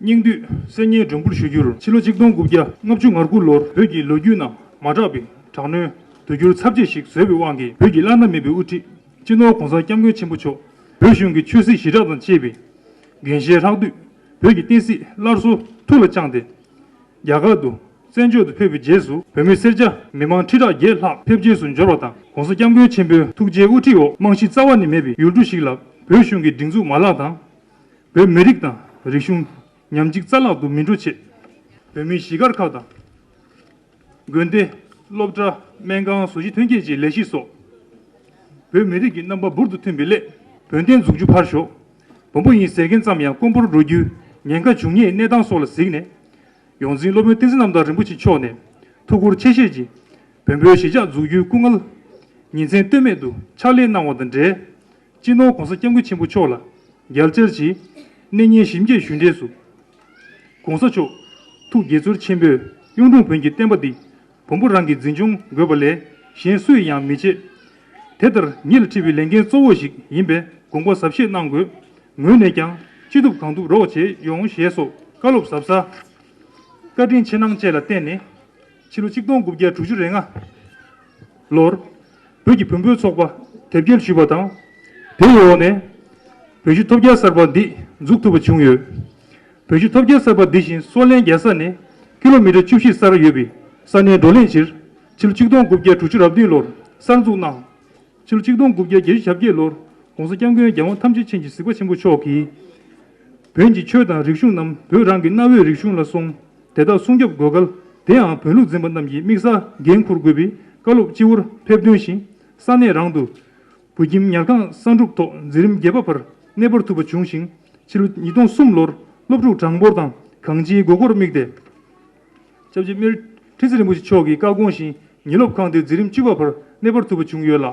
སྙིང་བསྡུས་གསེར་ཉའི་སྒྲོམ་བུར་ཞུ་རྒྱུར། ཕྱི་ལོ་ཆིག་སྟོང་དགུ་བརྒྱ་ལྔ་བཅུ་ང་དགུ་ལོར་བོད་ཀྱི་ལོ་རྒྱུས་ནང་མ་གྲགས་པའི་དྲག་གནོན་དུས་འགྱུར་ཚབས་ཆེ་ཞིག་བཟོས་པའི་དབང་གིས། བོད་ཀྱི་བླ་ན་མེད་པའི་དབུ་ཁྲིད་སྤྱི་ནོར་༸གོང་ས་༸སྐྱབས་མགོན་ཆེན་པོ་མཆོག་བོད་གཞུང་གི་ཆོས་སྲིད་ཞི་དྲག་དང་བཅས་པའི་འགན་བཞེས་ལྷག་དུས་བོད་ཀྱི་བསྟན་སྲིད་སླར་གསོ་ཐུགས་ལ་བཅངས་ཏེ། རྒྱ་གར་དུ་བཙན་བྱོལ་དུ་ཕེབས་པའི་རྗེས་སུ། བོད་མི་སེར་སྐྱ་མི་མང་ཁྲི་ཕྲག་བརྒྱད་ལྷག་ཕེབས་རྗེས་སུ་འབྱོར་བ་དང་། ༸གོང་ས་༸སྐྱབས་མགོན་ཆེན་པོའི་ཐུགས་རྗེའི་དབུ་ཁྲིད་འོག་རྨང་གཞི་རྩ་བ་ནས་མེད་པའི་ཡུལ་གྲུ་ཞིག་ལ་བོད་གཞུང་གི་སྒྲིག་འཛུགས་མ་ལག་དང་། བོད་མི་རིགས་དང་རིག་གཞུང་ཉམས་འཇིག་རྩ་བརླག་ཏུ་མི་འགྲོ་ཆེད། བོད་མིའི་གཞིས་སྒར་ཁག་དང་། དགོན་སྡེ། སློབ་གྲྭ། སྨན་ཁང་། བཟོ་གཞིས་ཐོན་སྐྱེད་ཀྱི་ལས་གཞི་སོགས། བོད་མི་རིགས་ཀྱི་རྣམ་པ་འབུར་དུ་ཐོན་པའི་སླད། བོད་བསྟན་འཛུགས་རྒྱུ་ཕར་ཞོག་བོན་པོ་ཡིན་ཟེར་མཁན་ཙམ་ཡང་དཀོན་པོར་འགྲོ་རྒྱུའི་ཉེན་ཁ་འབྱུང་ཉེན་གནས་སྟངས་སོགས་ལ་གཟིགས་ནས། ཡོངས་འཛིན་སློབ་དཔོན་བསྟན་འཛིན་རྣམ་དག་རིན་པོ་ཆེ་མཆོག་ནས་ཐུགས་ཁུར་ཆེ་བཞེས་ཀྱིས། བོན་པོའི་གཞིས་ཆགས་འཛུགས་རྒྱུའི་སྐུ་ངལ་ཉིན་མཚན་ལྟོས་མེད་དུ་ཕྱག་ལས་གནང་བ་དང་འབྲེལ། སྤྱི་ནོར་༸གོང་ས་༸སྐྱབས་མགོན་ཆེན་པོ་མཆོག་ལ་རྒྱལ་བཅར་གྱིས་གནས་རྙིང་ཞིབ་འཇུག་ཞུ་འབྲེལ་སུ། ༸གོང་ས་མཆོག་ཐུགས་དགྱེས་ཚོར་ཆེན་པོས་གཡུང་དྲུང་བོན་གྱི་བསྟན་པ་འདི་བོན་པོ་རང་གིས་འཛིན་སྐྱོང་དགོས་པ་ལས་གཞན་སུས་ཡང་མི་བྱེད། དེ་ལྟར་ཉིད་ལ་འཁྲི་བའི་ལས་འགན་གཙོ་བོ་ཞིག་ཡིན་པས་དགོངས་པ་ཟབ་བཞེས་གནང་དགོས། ངོས་ནས་ཀྱང་ཅི་ཐུབ་གང་ཐུབ་རོགས་བྱེད་ཡོང་ཞེས་སོགས་བཀའ་སློབ་ཟབ་ས། བཀའ་དྲིན་ཆེ་གནང་བཅས་ལ་བརྟེན་ནས། ཕྱི་ལོ་ཆིག་སྟོང་དགུ་བརྒྱ་དྲུག་ཅུ་རེ་ལྔ་ལོར། བོད་ཀྱི་བོན་པོའི་ཚོགས་པ་དེབ་སྐྱེལ་ཞུས་པ་དང་། དེའི་འོག་ནས། བོད་གཞིས་ཐོབ་རྒྱལ་གསར་པ་འདི་འཛུགས་ཐུབ་པ་བྱུང་ཡོད། བོད་གཞིས་ཐོབ་རྒྱལ་གསར་པ་འདི་བཞིན་སོ་ལན་རྒྱལ་ས་ནས་ཀི་ལོ་མི་ཊར་བཅུ་བཞི་སར་ཡོད་པའི་ས་གནས་བགྲོ་གླེང་ཕྱིར། ཕྱི་ལོ་ཆིག་སྟོང་དགུ་བརྒྱ་དྲུག་ཅུ་རེ་བདུན་ལོར་གསར་འཛུགས་གནང་། ཕྱི་ལོ་ཆིག་སྟོང་དགུ་བརྒྱ་བརྒྱད་ཅུ་གྱ་བརྒྱད་ལོར་༸གོང་ས་༸སྐྱབས་མགོན་རྒྱལ་དབང་ཐམས་ཅད་མཁྱེན་གྱི་གཟིགས་པ་ཆེན་པོ་མཆོག་གིས། བོན་གྱི་ཆོས་དང་རིག་གཞུང་རྣམས་བོད་རང་གི་གནའ་བོའི་རིག་གཞུང་ལ་སོང་། དེ་དག་སྲུང་སྐྱོབ་དགོས་སྐལ། དེའང་བོན་ལུགས་འཛིན་པ་རྣམས་ཀྱིས་དམིགས་བསལ་འགན་འཁུར་དགོས་པའི་བཀའ་སློབ་སྤྱི་བོར་ཕེབས་དོན་བཞིན། ས་གནས་རང་དུ་བོད་ཁྱིམ་ཉལ་ཁང་གསང་སྒྲུབ་ཐོག་འཛིན་རིམ་བརྒྱད་པ་བར་གནས་སྤར་ཐུབ་པ་བྱུང་ཞིང་། ཕྱི་ལོ་ཉིས་སྟོང་གསུམ་ལོར་སློབ་ཕྲུག་གྲངས་འབོར་དང་གང་ཅིའི་དགོས་མཁོར་དམིགས་ཏེ། སྐྱབས་རྗེ་རྨེའུ་ཁྲི་སྲིད་རིན་པོ་ཆེ་མཆོག་གི་བཀའ་དགོངས་བཞིན་ཉིན་སློབ་ཁང་དེ་འཛིན་རིམ་བཅུ་པ་བར་གནས་སྤར་ཐུབ་པ་བྱུང་ཡོད་ལ།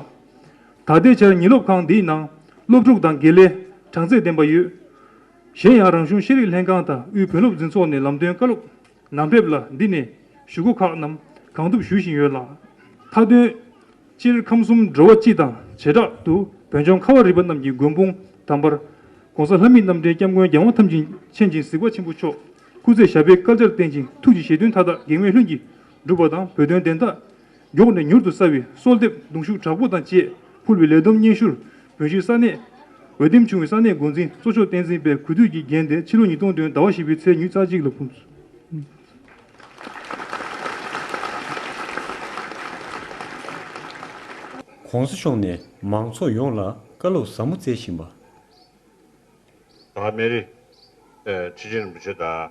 ད་ལྟའི་ཆར་ཉིན་སློབ་ཁང་འདིའི་ནང་སློབ་ཕྲུག་དང་དགེ་ལས་གྲངས་ཚད་ལྡན་པ་ཡོད། གཞན་ཡང་རང་གཞུང་ཤེས་རིག་ལྷན་ཁང་དང་དབུས་བོན་སློབ་འཛིན་ཚོགས་ནས་ལམ་སྟོན་བཀའ་སློབ་ནང་ཕེབས་ལ་འདི་ནས་ཞུ་སྒོ་ཁག་རྣམས་གང་ཐུབ་ཞུ་བཞིན་ཡོད་ལ། མཐའ་དོན། སྤྱིར་ཁམས་གསུམ་འགྲོ་བ་སྤྱི་དང་ བྱེ་བྲག་ཏུ་བོད་ལྗོངས་ཁ་བ་རི་པ་རྣམས་ཀྱི་མགོན་དཔུང་དམ་པར། ༸གོང་ས་ལྷ་མིའི་རྣམ་འདྲེན་སྐྱབས་མགོན་རྒྱལ་དབང་ཐམས་ཅད་མཁྱེན་ཅིང་གཟིགས་པ་ཆེན་པོ་མཆོག་སྐུ་ཚེ་ཞབས་པད་བསྐལ་བརྒྱར་བརྟན་ཅིང་ཐུགས་ཀྱི་བཞེད་དོན་མཐའ་དག་གེགས་མེད་ལྷུན་གྱིས་འགྲུབ་པ་དང་། བོད་དོན་བདེན་མཐའ་མགྱོགས་ནས་མྱུར་དུ་གསལ་བའི་གསོལ་འདེབས་གདུང་ཤུགས་དྲག་པོ་དང་བཅས་ཕུལ་བའི་ལས་བསྡོམས་སྙན་ཞུར། བོད་གཞིས་ས་གནས་འོས་འདེམས་བྱུང་བའི་ས་གནས་འགོ་འཛིན་གཙོ་མཆོག་བསྟན་འཛིན་པས་གུས་འདུད་ཀྱིས་བརྒྱན་ཏེ། ཕྱི་ལོ་ཉིས་སྟོང་བདུན་ཟླ་བ་བཞི་པའི་ཚེས་ཉེར་གཅིག་ལ་ཕུལ། ༸གོང་ས་མཆོག་ནས་མང་ཚོགས་ཡོངས་ལ་བཀའ་སློབ་ཟབ་མོ་སྩལ་བཞིན་པ། ད་སྨན་རི་ཁྲི་ཆེན་རིན་པོ་ཆེ་དང་།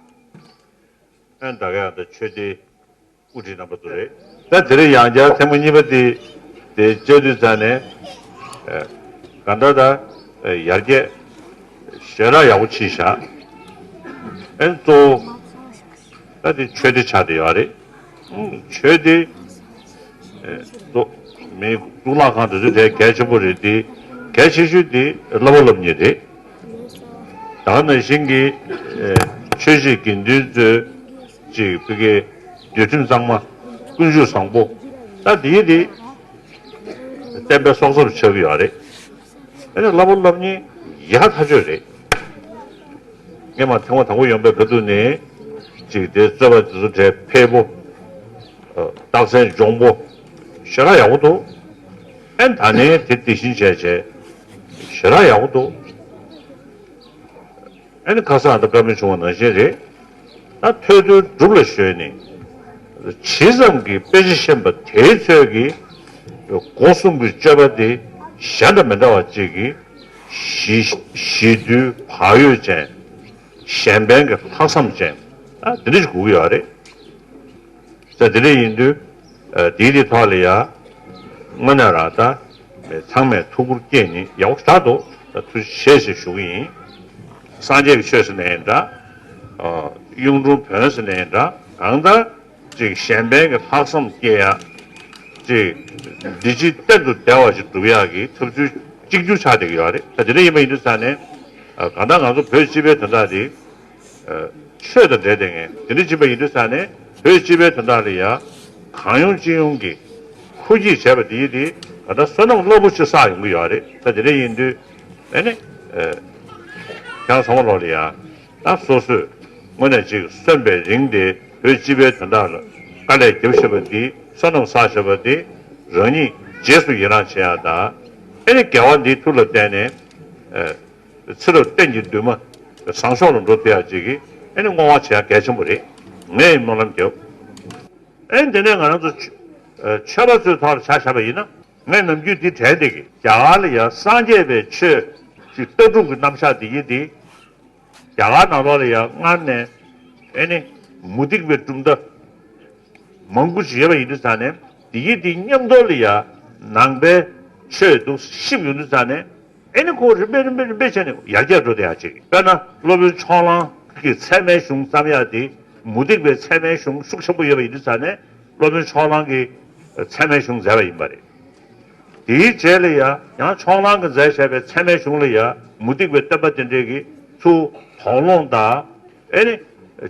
ཨན་ད་ག་ཡང་ད་ཆོས་སྡེ་དབུ་ཁྲིད་རྣམ་པ་ཚོ་རེད། ད་དེ་རིང་ཡང་བསྐྱར་ཐེངས་མ་གཉིས་པ་དེ་དེ་བཅར་དུས་ཙང་ནས་གང་ལྟར་ད་ཡར་རྒྱས་ཞེ་དྲག་ཡག་པོ་ཕྱིན་བཞག་ཨན་གཙོ་བོ་ད་དེ་ཆོས་སྡེ་ཆགས་བསྡད་ཡོད་རེད། ཆོས་སྡེ་གཙོ་མི་གཙུག་ལག་ཁང་དེ་ཚོ་དེ་གལ་ཆེན་པོ་རེད། དེ་གལ་ཆེ་ཤོས་དེ་བསླབ་པ་སློབ་གཉེར་རེད། ད་ག་ནང་བཞིན་གྱི་ཆོས་བྱེད་དགེ་འདུན་ཚོས་ཅིག་བི་ཀའི་འདོད་ཁྲིམས་གཙང་མ་ཀུན་སྤྱོད་བཟང་པོ་ད་དེའི་དེ་བསྟན་པའི་སྲོག་རྩ་ཆགས་ཀྱི་ཡོད་རེད། ཨ་ནི་བསླབ་པ་སློབ་གཉེར་ཡག་ཐག་ཆོད་རེད། ངས་མ་ཐེངས་མ་དང་པོ་ཡོང་པའི་ཁ་ཐུག་ནས་ཅིག་དེ་རྩོད་པ་དེ་ཚོ་གྲས་འཕེལ་པོ། རྟགས་མཚན་འཇོང་པོ། ཞེ་དྲག་ཡག་པོ་འདུག་ཨན་ད་ནས་དེ་དེ་བཞིན་བྱས་བྱས། ཞེ་དྲག་ཡག་པོ་འདུག་ཨན་ཁ་སང་ད་བཀའ་མོལ་བྱུང་བ་ནང་བཞིན་རེད། ད་ཐོས་དོན་སྒྲུབ་ལ་གཞོལ་ནས། ཇི་ཙམ་གྱི་དཔེ་ཆ་ཤེས་པ་དེའི་ཚོད་ཀྱིས། སྒོ་གསུམ་གྱི་སྤྱོད་པ་དེ་གཞན་དང་མི་འདྲ་བ་ཅིག་གིས། ཞི་ཞི་དུལ་བག་ཡོད་ཅན། གཞན་ཕན་གྱི་ལྷག་བསམ་ཅན། ད་དེ་འདྲ་ཞིག་དགོས་ཀྱི་ཡོད་རེད། ས་དེ་འདྲ་ཡིན་དུས། དེའི་དེ་ཐོག་ལ་ཡ། དངོས་གནས་རང་ད། ཚང་མས་ཐུགས་ཁུར་བསྐྱེད་ནི་ཡག་པོ་ཞེ་དྲག་འདུག་ད་ཐུགས་རྗེ་ཆེ་ཞེས་ཞུ་གི་ཡིན། སངས་རྒྱས་ཀྱི་ཆོས་ཟེར་ནའི་འདྲ། གཡུང་དྲུང་བོན་ཟེར་ནའི་འདྲ། གང་ལྟར། ཅིག་གཞན་ཕན་གྱི་ལྷག་བསམ་སྐྱེ་ཡ། ཅིག་འདི་ཕྱི་གཏན་དུ་བདེ་བ་ཞིག་སྒྲུབ་ཡག་གི་ཐབས་ཚུལ་གཅིག་གྱུར་ཆགས་བསྡད་ཀྱི་ཡོད་རེད། ད་དེ་འདྲ་ཡིན་པ་ཡིན་དུས་ཙང་ནས། གང་ལྟར་ང་ཚོ་བོད་སྤྱི་པའི་དོན་དག་དེ། ཆོས་དང་འབྲེལ་བསྡད་མཁན་དེ་འདྲ་ཅིག་པ་ཡིན་དུས་ཙང་ནས་བོད་སྤྱི་པའི་དོན་དག་ལ་ཡ། གང་ཡོང་ཅི་ཡོང་གི་ཧུར་གྱིས་བྱས་པ་དེ་ཡིན་དེ་ད་ལྟ་བསོད་ནམས་རླབས་པོ་ཆེ་བསགས་ཡོང་གི་ཡོད་རེད། ད་དེ་འདྲ་ཡིན་དུས་ཨེ་ནི། ཁྱེད་རང་ཚང་མ་ལོག་ལ་ཡ། ད་སོ་སོས་དངོས་གནས་ཅིག་གསོན་པའི་རིང་དེ་བོད་སྤྱི་པའི་དོན་དག་ལ་དཀའ་ལས་རྒྱབ་བཞག་པ་འདི་བསོད་ནམས་བསགས་བཞག་པ་འདི་རང་ཉིད་རྗེས་སུ་ཡི་རང་བྱེད་ཡ་ད་ཨེ་ནི་དགེ་བ་འདིའི་མཐུ་ལ་བརྟེན་ནས། ཚེ་རབས་གཏན་གྱི་འདུན་མ་བཟང་ཕྱོགས་ལ་འགྲོ་ཐུབ་ཡག་ཅིག་གི་ཨེ་ནི་བསྔོ་བ་བྱེད་ཡག་གལ་ཆེན་པོ་རེད། ངས་སྨོན་ལམ་རྒྱབ། ཨེ་འདི་ནས་ང་རང་ཚོ་ཆོས་ཆོས་པ་ཚོའི་ཐོག་ལ་ཆ་བཞག་པ་ཡིན་ན་ངས་ནམ་རྒྱུན་འདི་དྲན་བསྡད་ཀྱི། རྒྱ་གར་ལ་ཡང་སངས་རྒྱས་པའི་ཆོས་ཀྱི་ལྟ་གྲུབ་ཀྱི་རྣམ་གཞག་འདི་ཡིན་ཏེ། རྒྱ་གར་ནང་ལོགས་ལ་ཡང་སྔར་ནས་ཨེ་ནི་མུ་སྟེགས་པའི་གྲུབ་མཐའ། མང་པོ་ཞིག་ཡོད་པ་ཡིན་དུས་ཙང་ནས་དེ་ཡི་དེ་མཉམ་དུ་ལ་ཡ་ནང་པའི་ཆོས་འདུག་ཤིབ་ཡོང་དུས་ཙང་ནས་ཨེ་ནི་ཁོ་རིམ་པས་རིམ་པས་རིམ་པས་བྱས་ནས་ཡར་རྒྱས་འགྲོ་བསྡད་ཡ་ཅིག་དཔེར་ན་སློབ་དཔོན་ཕྱོགས་གླང་གི་ཚད་མའི་གཞུང་བརྩམས་ཡ་དེ་མུ་སྟེགས་པའི་ཚད་མའི་གཞུང་ཤུགས་ཆེན་པོ་ཡོད་པ་ཡིན་དུས་ཙང་ནས་སློབ་དཔོན་ཕྱོགས་གླང་གི་ཚད་མའི་གཞུང་མཛད་པ་ཡིན་པ་རེད། དེའི་རྗེས་ལ་ཡ་ཡང་ཕྱོགས་གླང་གི་མཛད་བཞག་པའི་ཚད་མའི་གཞུང་ལ་ཡ་མུ་སྟེགས་པའི་བསྟན་པ་དེ་འདྲས་ཀྱི་ཚུར་དོགས་སློང་དང་། ཨེ་ནི།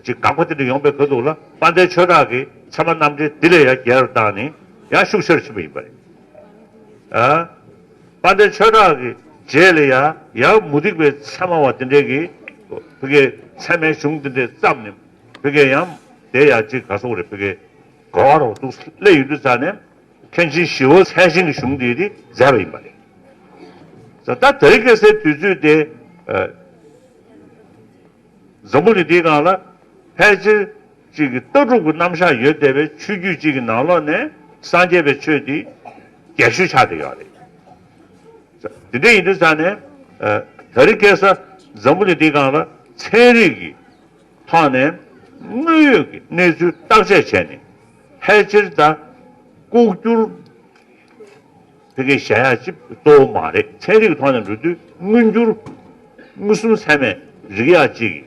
ཅིག་དགག་པ་དེ་འདྲ་ཡོང་པའི་ཁ་ཐུག་ལ་དཔལ་ལྡན་ཆོས་གྲགས་ཀྱིས་ཚད་མ་རྣམ་འགྲེལ་འདི་ལས་ཡང་རྒྱས་པར་བཏང་ནས་ཡང་ཤུགས་ཆེར་ཕྱིན་པ་ཡིན་པ་རེད། ཨ། དཔལ་ལྡན་ཆོས་གྲགས་ཀྱི་རྗེས་ལ་ཡང་ཡང་མུ་སྟེགས་པའི་ཚད་མ་བ་དེ་འདྲས་ཀྱིས་བོད་ཀྱི་ཚད་མའི་གཞུང་དེ་འདྲས་བརྩམས་ནས་བོད་ཀྱི་ཡང་དེ་ཡང་ཅིག་ག་སོགས་རེད། བོད་ཀྱི་གོ་བ་རོགས་འདུག་སླེབས་ཡོང་དུས་ཙང་ནས་མཁན་ཆེན་ཞི་བ་མཚན་ཅན་གྱི་གཞུང་འདི་དེ་མཛད་པ་ཡིན་པ་རེད། ད་དེ་རིང་ཁ་སང་དུས་ཚོད་དེ། འཛམ་བུ་གླིང་འདིའི་སྒང་ལ་ཕལ་ཆེར་གཅིག་གི་ལྟ་གྲུབ་ཀྱི་རྣམ་གཞག་ཡོད་བསྡད་པའི་ཆོས་བརྒྱུད་གཅིག་གི་ནང་ལོགས་ནས་སངས་རྒྱས་པའི་ཆོས་འདི་རྒྱས་ཤོས་ཆགས་བསྡད་ཡོད་རེད། དེ་འདྲ་ཡིན་དུས་ཙང་ནས་ད་རིང་ཁ་སང་འཛམ་བུ་གླིང་འདིའི་སྒང་ལ་ཚན་རིག་གི་ཐོག་ནས་དངོས་ཡོད་ཀྱི་གནས་ཚུལ་བརྟག་དཔྱད་བྱས་ནས་ཕལ་ཆེར་ད་ལྐོག་གྱུར། ཕ་གིའི་གཞལ་ཡས་ཅིག་གཙོ་བོ་མ་རེད། ཚན་རིག་གི་ཐོག་ནས་འགྲོ་དུས་མངོན་གྱུར་མངོན་སུམ་ཚད་མའི་རིག་ཡག་ཅིག་གི་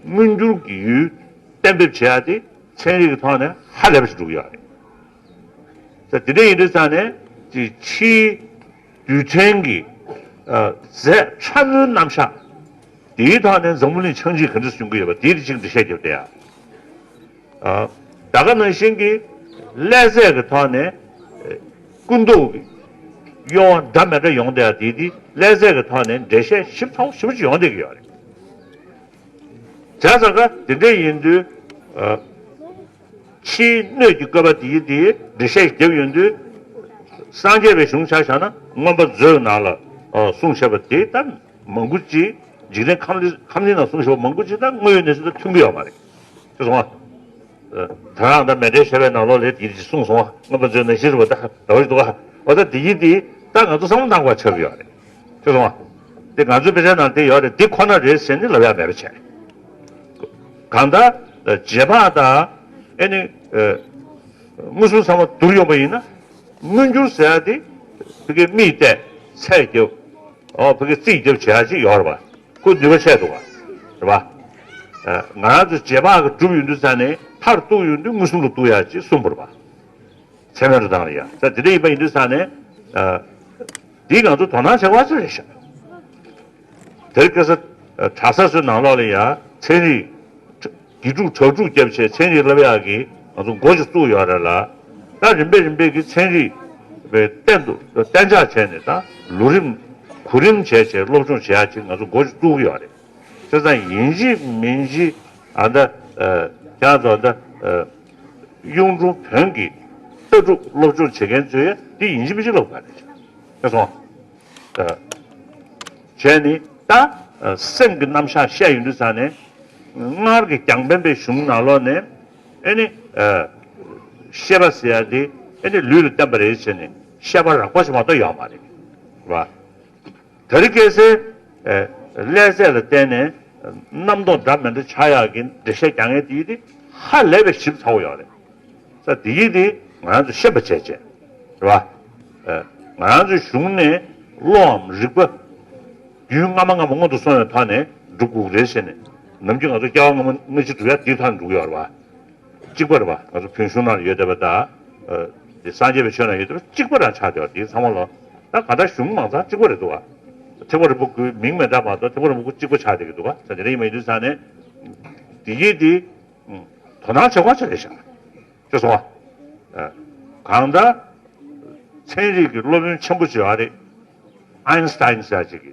མངོན་གྱུར་གྱི་ཡུལ་གཏན་འབེབས་བྱེད་ཡག་དེ་ཚན་རིག་གི་ཐོག་ནས་ཧ་ལས་པ་ཞིག་འགྲོ་གི་ཡོད་རེད། ད་དེ་འདྲ་ཡིན་དུས་ཙང་ནས་ཅིག་ཕྱིའི་རྡུལ་ཕྲན་གྱི་རྫས་ཕྲ་མོའི་རྣམ་གཞག་དེའི་ཐོག་ནས་འཛམ་བུ་གླིང་ཆགས་འཇིག་ག་འདྲ་བྱུང་གི་ཡོད་པ་དེའི་ཅིག་འགྲེལ་བཤད་རྒྱབ་བསྡད་ཡ། ད་ག་ནང་བཞིན་གྱི་ཀླད་རྫས་ཀྱི་ཐོག་ནས་སྐུ་མདོག་གི་ གཡོ་བ་འདྲ་མི་འདྲ་ཡོང་བསྡད་ཡ་དེ་དེ་ལས་རྩལ་གྱི་ཐོག་ནས་འགྲེལ་བཤད་ཞིབ་ཚགས་པོ་ཞེ་པོ་ཅིག་ཡོང་བསྡད་ཀྱི་ཡོད་རེད། བྱས་ཙང་ཀ་དེ་འདྲ་ཡིན་དུས། ཨ། ཕྱིའི་སྣོད་ཀྱི་བཀོད་པ་དེའི་དེའི་འགྲེལ་བཤད་བརྒྱབ་ཡོང་དུས། སངས་རྒྱས་པའི་གཞུང་ཆ་བཞག་ན་མངོན་པ་མཛོད་ནང་ལ་ཨ་གསུངས་བཞག་པ་དེ་ལྟར་མང་པོ་ཅིག་འཇིག་རྟེན་ཁམས་གླིང་ཁམས་གླིང་ནང་གསུངས་བཞག་པ་མང་པོ་ཅིག་ད་དངོས་ཡོད་གནས་ཚུལ་དང་མཐུན་གྱི་ཡོད་མ་རེད། ཤེས་སོང་ང་། ཨ། དེ་རང་ད་མཎྜལ་བཞེས་པའི་ནང་ལོགས་ལ་དེ་ཅིག་གསུངས་སོང་ང་། མངོན་པ་མཛོད་ནང་བཞིན་རེད་པ། ད་ད་བ་ཞིག་འདུག་ག་འོ་ད་དེ་ཡིན་དེ་ད་ང་ཚོ་བསམ་བློ་བཏང་དགོས་ཆགས་ཀྱི་ཡོད་རེད། ཤེས་སོང་ང་། དེ་ང་ཚོའི་དཔེ་ཆ་ནང་དེ་ཡོད་རེད། དེ་ཁོ་ན་རེད་ཟེར་ནས་ལབ་ཡ་མེད་པ་བྱས། གང་ལྟར་རྗེས་དཔག་དང་ཨེ་ནི་ཨ་མངོན་སུམ་ཚང་མ་བསྡུར་ཡོང་པ་ཡིན་ན། མངོན་གྱུར་ཟེར་ཡ་དེ་ཕ་གིའི་མིག་བལྟས་ཚད་རྒྱབ། ཨོ་ཕ་གིའི་རྩིས་རྒྱབ་བྱེད་ཡ་ཅིག་ཡོད་རེད་པ། ཁོ་ནུས་པ་ཆེ་འདུག་ག་རེད་པ། ཨ་ང་རང་ཚོ་རྗེས་དཔག་གི་གྲུབ་ཡོང་དུས་ཙང་ནས་མཐར་གཏུགས་ཡོང་དུས་མངོན་སུམ་ལ་གཏུགས་ཡ་ཅིག་གསུངས་པ་རེད་པ། ཚད་མའི་འགྲོ་སྟངས་ལ་ཡ། ད་དེ་འདྲ་ཡིན་པ་ཡིན་དུས་ཙང་ནས། ཨ་འདི་ང་ཚོ་དོ་སྣང་བྱེད་དགོས་ཅིག་རེད་ཤག་དེར་ཁ་ས་གྲྭ་ས་ཚོའི་ནང་ལོགས་ལ་ཡ་ཚན་རིག་དགེ་ཕྲུག་གྲྭ་ཕྲུག་བརྒྱབ་བྱས་ཚན་རིག་བསླབ་ཡག་གི་ང་ཚོ་འགོ་ཅིག་བཙུགས་ཡོད་རེད་ལ། ད་རིམ་པས་རིམ་པས་ཀྱི་ཚན་རིག་པའི་སྟེང་དུ་གཏན་འཇགས་བྱས་ནས་ད་ལོ་རིམ་གོ་རིམ་བྱས་བྱས་སློབ་སྦྱོང་བྱེད་ཡག་ཅིག་ང་ཚོ་འགོ་ཅིག་བཙུགས་ཀྱི་ཡོད་རེད། བྱས་ཙང་ཡིན་གཅིག་མིན་གཅིག་ཨ་ད་ཨ་ཁྱེད་ཚོ་ད་ཨ་གཡུང་དྲུང་བོན་གྱི་ལྟ་གྲུབ་སློབ་སྦྱོང་བྱེད་མཁན་ཚོས་འདི་ཡིན་གཅིག་མིན་གཅིག་ལབ་དགོས་རེད། ཤེས་སོང་། ཨ། བྱས་ནས་ད་ཨ་སེམས་ཀྱི་རྣམ་གཞག་བཤད་ཡོང་དུས་ཙང་ནས། སྔར་གྱི་རྒྱང་འཕེན་པའི་གཞུང་ནང་ལོགས་ནས་ཨེ་ནི་ཨ་ཤེས་པ་ཟེར་ཡ་དེ་ཨེ་ནི་ལུས་ལ་བརྟེན་པ་རེད་ཟེར་ནས་བཤད་པ་རགས་པ་ཞིག་མ་གཏོགས་ཡོད་མ་རེད། རེད་པ། དེ་རིང་ཁ་སང་ཨ་ལས་རྩལ་ལ་བརྟེན་ནས་རྣམ་རྟོག་འདྲ་མི་འདྲ་ཆགས་ཡག་གི་འགྲེལ་བཤད་རྒྱག་མཁན་དེ་དེ་ཧ་ལས་པའི་ཞིབ་ཚགས་པོ་ཡོད་རེད། ས་དེ་ཡིན་དེ་ང་རང་ཚོ་ཤེས་པ་བྱས་བྱས། རེད་པ། ཨ་ང་རང་ཚོའི་གཞུང་ནས་བློའམ་རིག་པ་རྒྱུན་སྔ་མ་སྔ་མ་སྔོན་དུ་སོང་བའི་ཐོག་ནས་སྒྲུབ་དགོས་རེད་ཟེར་ནས་ནམ་རྒྱུན་ང་ཚོ་སྐྱེ་བ་སྔ་མ་སྔ་ཕྱི་སྒྲུབ་ཡ་དེའི་ཐོག་ནས་འགྲོ་གི་ཡོད་རེད་པ། གཅིག་པ་རེད་པ། ང་ཚོ་བོན་གཞུང་ནང་ཡོད་བསྡད་པ་དང་། ཨ་དེ་སངས་རྒྱས་པའི་ཆོས་ནང་ཡོད་བསྡད་པ་གཅིག་པ་རང་ཆགས་བསྡད་པ་དེ་ཚང་མ་ལོ། ད་གང་ལྟར་གཞུང་མང་ཚང་གཅིག་པ་རེད་འདུག་ག་ཐེག་པ་རིམ་པ་དགུའི་མིང་མི་འདྲ་མ་གཏོགས་ཐེག་པ་རིམ་པ་དགུ་གཅིག་པ་ཆགས་བསྡད་ཀྱི་འདུག་ག་ས་དེ་འདྲ་ཡིན་པ་ཡིན་དུས་ཙང་ནས། དེ་གིས་དེ་དོ་སྣང་བྱེད་དགོས་ཅིག་རེད་ཤག་ཤེས་སོང་ང་། ཨ་གང་ལྟར་ཚན་རིག་གི་སློབ་དཔོན་ཆེན་པོ་ཅིག་ཡོད་རེད། ཨའིན་སི་ཐན་ཟེར་ཅིག་གི་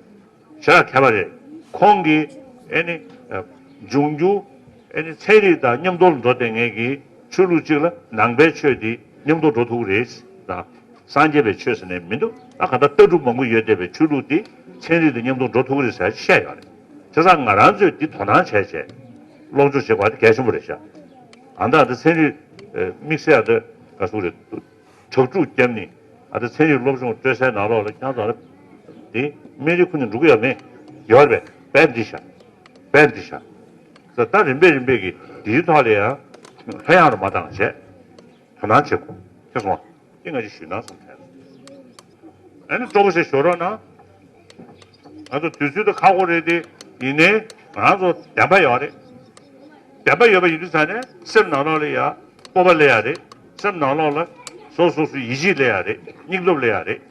ཞེ་དྲག་མཁས་པ་རེད། ཁོང་གིས་ཨེ་ནི་ཨ་འབྱུང་འགྱུར་ཨེ་ནི་ཚན་རིག་དང་མཉམ་དུ་འགྲོ་བསྡད་མཁན་གྱི་ཆོས་ལུགས་གཅིག་ལ་ནང་པའི་ཆོས་དེ་མཉམ་དུ་འགྲོ་ཐུབ་ཀྱི་རེད་དང་། སངས་རྒྱས་པའི་ཆོས་ཟེར་ནས་མི་འདུག་ད་ག་ད་ལྟ་གྲུབ་མང་པོ་ཡོད་བསྡད་པའི་ཆོས་ལུགས་དེ་ཚན་རིག་དང་མཉམ་དུ་འགྲོ་ཐུབ་ཀྱི་རེད་ཟེར་བཤད་ཡོད་རེད། བྱས་ཙང་ང་རང་ཚོས་འདི་དོ་སྣང་བྱས་བྱས་སློབ་སྦྱོང་བྱེད་དགོས་པ་དེ་གལ་ཆེན་པོ་རེད་ཤག་ཨ་ད་ད་ཚན་རིག་ཨ་དམིགས་བསལ་ཨ་ད་ག་ཟེར་དགོས་རེད། དྲག་ཤུགས་བརྒྱབ་ནས་ཨ་ད་ཚན་རིག་སློབ་སྦྱོང་སྤྲོད་སའི་ནང་ལོགས་ལ་ཁྱེད་ཚོ་ལ་དེ་སྨན་རིའི་ཁུལ་ནས་འགྲོ་གི་ཡོད་མེད། ཡོད་རེད་པས། དཔེ་འདི་ཤག་དཔེ་འདི་ཤག་ད་ད་རིམ་པས་རིམ་པས་ཀྱི་འདིའི་ཐོག་ལ་ཡང་ཧེ་ཡང་རུ་མ་བཏང་བྱས། དོ་སྣང་བྱེད་དགོས། ཤེས་སོང་ང་། འདི་ང་ཅིག་ཞུས་ན་བསམ་བསྡད། ཨ་ནི་སྤྲོ་པོ་ཞིག་ཞུ་རོགས་གནང་། ང་ཚོ་དུས་ཚོད་དེ་ཁག་པོ་རེད་དེ། ཡིན་ནའི་ང་ཚོ་བདེན་པ་ཡོད་རེད། བདེན་པ་ཡོད་པ་ཡིན་དུས་ཙང་ནས་སེམས་ནང་ལོགས་ལ་ཡ་སྤོབས་པ་སླེབས་ཡ་རེད། སེམས་ནང་ལོགས་ལ་སོ་སོ་སོ་ཡིད་ཆེས་སླེབས་ཡ་རེད། སྙིང་སྟོབས་སླེབས་ཡ་རེད།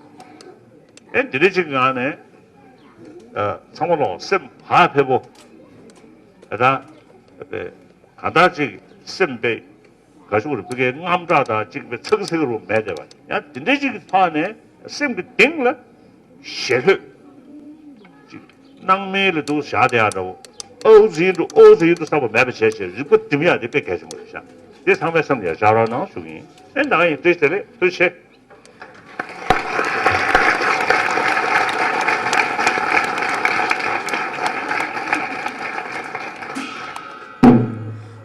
ཨེ་འདི་འདྲ་ཅིག་གི་ངང་ནས་ཨ་ཚང་མ་ལོག་སེམས་བག་ཕེབས་པོ། ཨ་ད་གང་ལྟར་ཅིག་སེམས་པའི་ག་ཞུ་རུ་ཕ་གའི་རྔམ་སྐྲག་དང་གཅིག་པའི་ཚ་གི་ཚ་གི་རུ་མེད་བསྡད་པ་ཡང་དེ་འདྲའི་ཅིག་གི་ཐོག་ནས་སེམས་ཀྱི་གཏིང་ལ་ཞེ་ལྷོད་ཅིག་སྣང་མེད་ལ་འདུག་བཞག་བསྡད་ཡ་འདྲ་བོ། ཨོ་ཟིན་འགྲོ་ཨོ་ཟིན་འགྲོ་བསམ་པ་མེད་པ་བྱས་བྱས་རིག་པ་སྒྲིམ་ཡ་དེ་དཔེ་གལ་ཆེན་པོ་རེད་ཤག་དེ་ཚང་མས་བསམ་ཡ་བཞག་རོགས་གནང་ཞུ་གི་ཡིན། ཨེ་ད་ག་ཡིན། བཀྲ་ཤིས་བདེ་ལེགས། ཐུགས་རྗེ་ཆེ།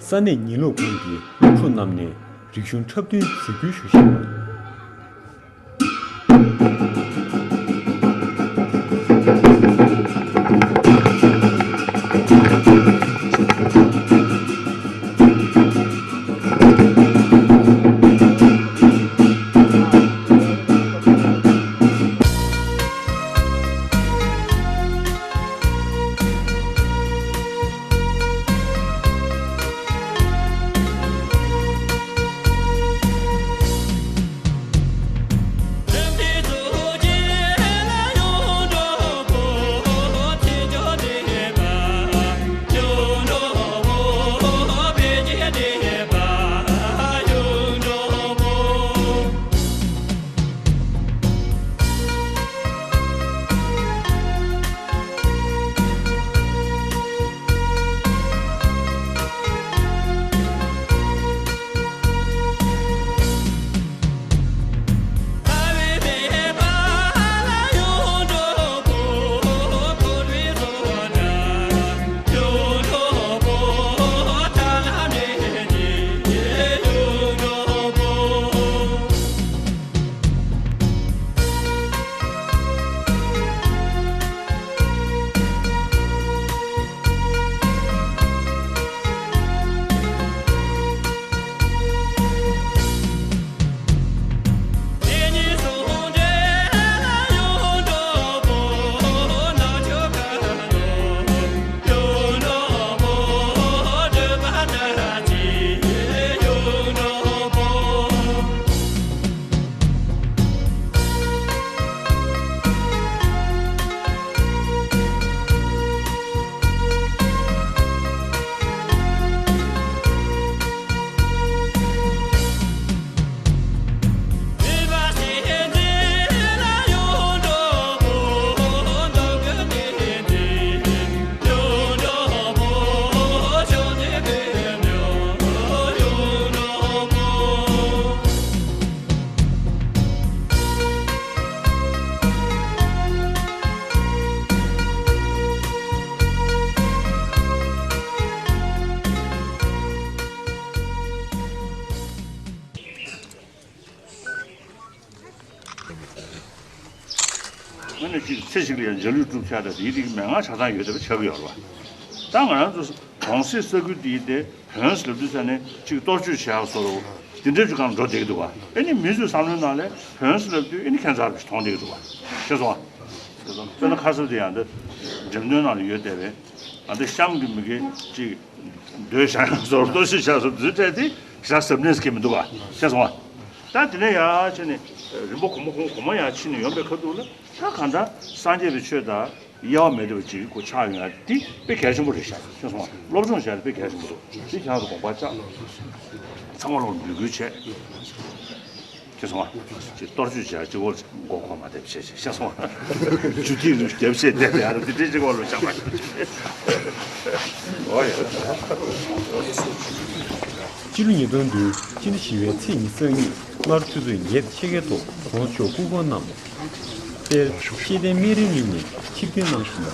ས་གནས་ཉིན་ལོག་ཁུལ་གྱི་སློབ་ཕྲུག་རྣམས་ནས་རིག་གཞུང་འཁྲབ་སྟོན་གཟིགས་འབུལ་ཞུ་བཞིན་པ། ཨ་ནི་གཅིག་ཚེ་གཅིག་ལ་ཡང་འཇའ་ལུས་སྒྲུབ་ཆགས་དང་དེའི་རིགས་མན་ངག་ཆགས་སྡང་ཡོད་བསྡད་པ་ཆགས་ཀྱི་ཡོད་རེད་བ། ད་ང་རང་ཚོ་གོང་གསལ་ས་ཁུལ་འདིའི་དེ་བོན་ཟེར་དུས་ཙ་ནས་གཅིག་གཏོར་བཅོས་བྱེད་ཡག་བཟོ་འདྲ་དེ་འདྲའི་ཅིག་སྒང་འགྲོ་བསྡད་ཀྱི་འདུག་བ། ཨ་ནི་མི་ཚོའི་བསམ་བློའི་ནང་ལ་བོན་ཟེར་ལབ་དུས་ཨ་ནི་ཁྱད་མཚར་བ་ཞིག་མཐོང་བསྡད་ཀྱི་འདུག་བ། ཤེས་སོང་བ། དཔེར་ན་ཁ་གསབ་དེ་ཡང་འདི་འགྲེམས་སྟོན་ནང་ལ་ཡོད་བསྡད་པས། ང་འདི་གཤམ་གྱི་མི་དགེ་གཅིག་མདོས་བཞག་ཡག་བཟོ་འདྲ་གཏོར་བཅོས་བྱས་སོང་དུས་ཚོད་དེ་ཞག་གཟབ་ནན་གྱི་མི་འདུག་ག། ཤེས་སོང་བ། ད་དེ་ནས་ཡར་བྱས་ནས་རིམ་པ་གོང་མ་གོང་མ་གོང་མ་ཡར་ཕྱིན་ནས་ཡོང་པའི་ཁ་ཐུག་ལ་ད་གང་ལྟར་སངས་རྒྱས་པའི་ཆོས་དང་དབྱེ་བ་མེད་པ་ཅིག་གོ་ཆགས་ཡོང་ཡ་འདི་དཔེ་གལ་ཆེན་པོ་རེད་ཤག། ཤེས་སོང་བ། སློབ་སྦྱོང་བྱས་ཏེ་དཔེ་གལ་ཆེན་པོ་འདུག། འདི་ཁྱེད་རང་ཚོ་དགོངས་པ་བཅངས། ཚང་མ་ལོག་འབོད་སྐུལ་བྱས། ཁྱེད་སོང་བ། ཅིག་གཏོར་བཅོས་བྱས་གཅིག་པོ་མགོ་འཁོར་མ་བསྡད་བྱས་བྱས་ཤེས་སོང་བ། ཇུས་ཐིག་རྒྱབ་བྱས་བསྡད་པའི་ཨ་ར་དེ་འདྲའི་གཅིག་པོ་ལ་བཅངས་པ། འོ་ཡ། སྤྱི་ལོ་ཉིས་སྟོང་བདུན་སྤྱི་ཟླ་བཞི་པའི་ཚེས་ཉི་ཤུ་རྩ་གཉིས་སྔ་དྲོ་ཆུ་ཚོད་བརྒྱད་དང་ཕྱེད་ཀའི་ཐོག་གོང་ས་མཆོག་སྐུ་འཁོར་རྣམས་དཔལ་ཤེས་ལྡན་སྨན་རིའི་གླིང་ནས་ཆིབས་བསྐྱོད་གནང་བཞིན་པ།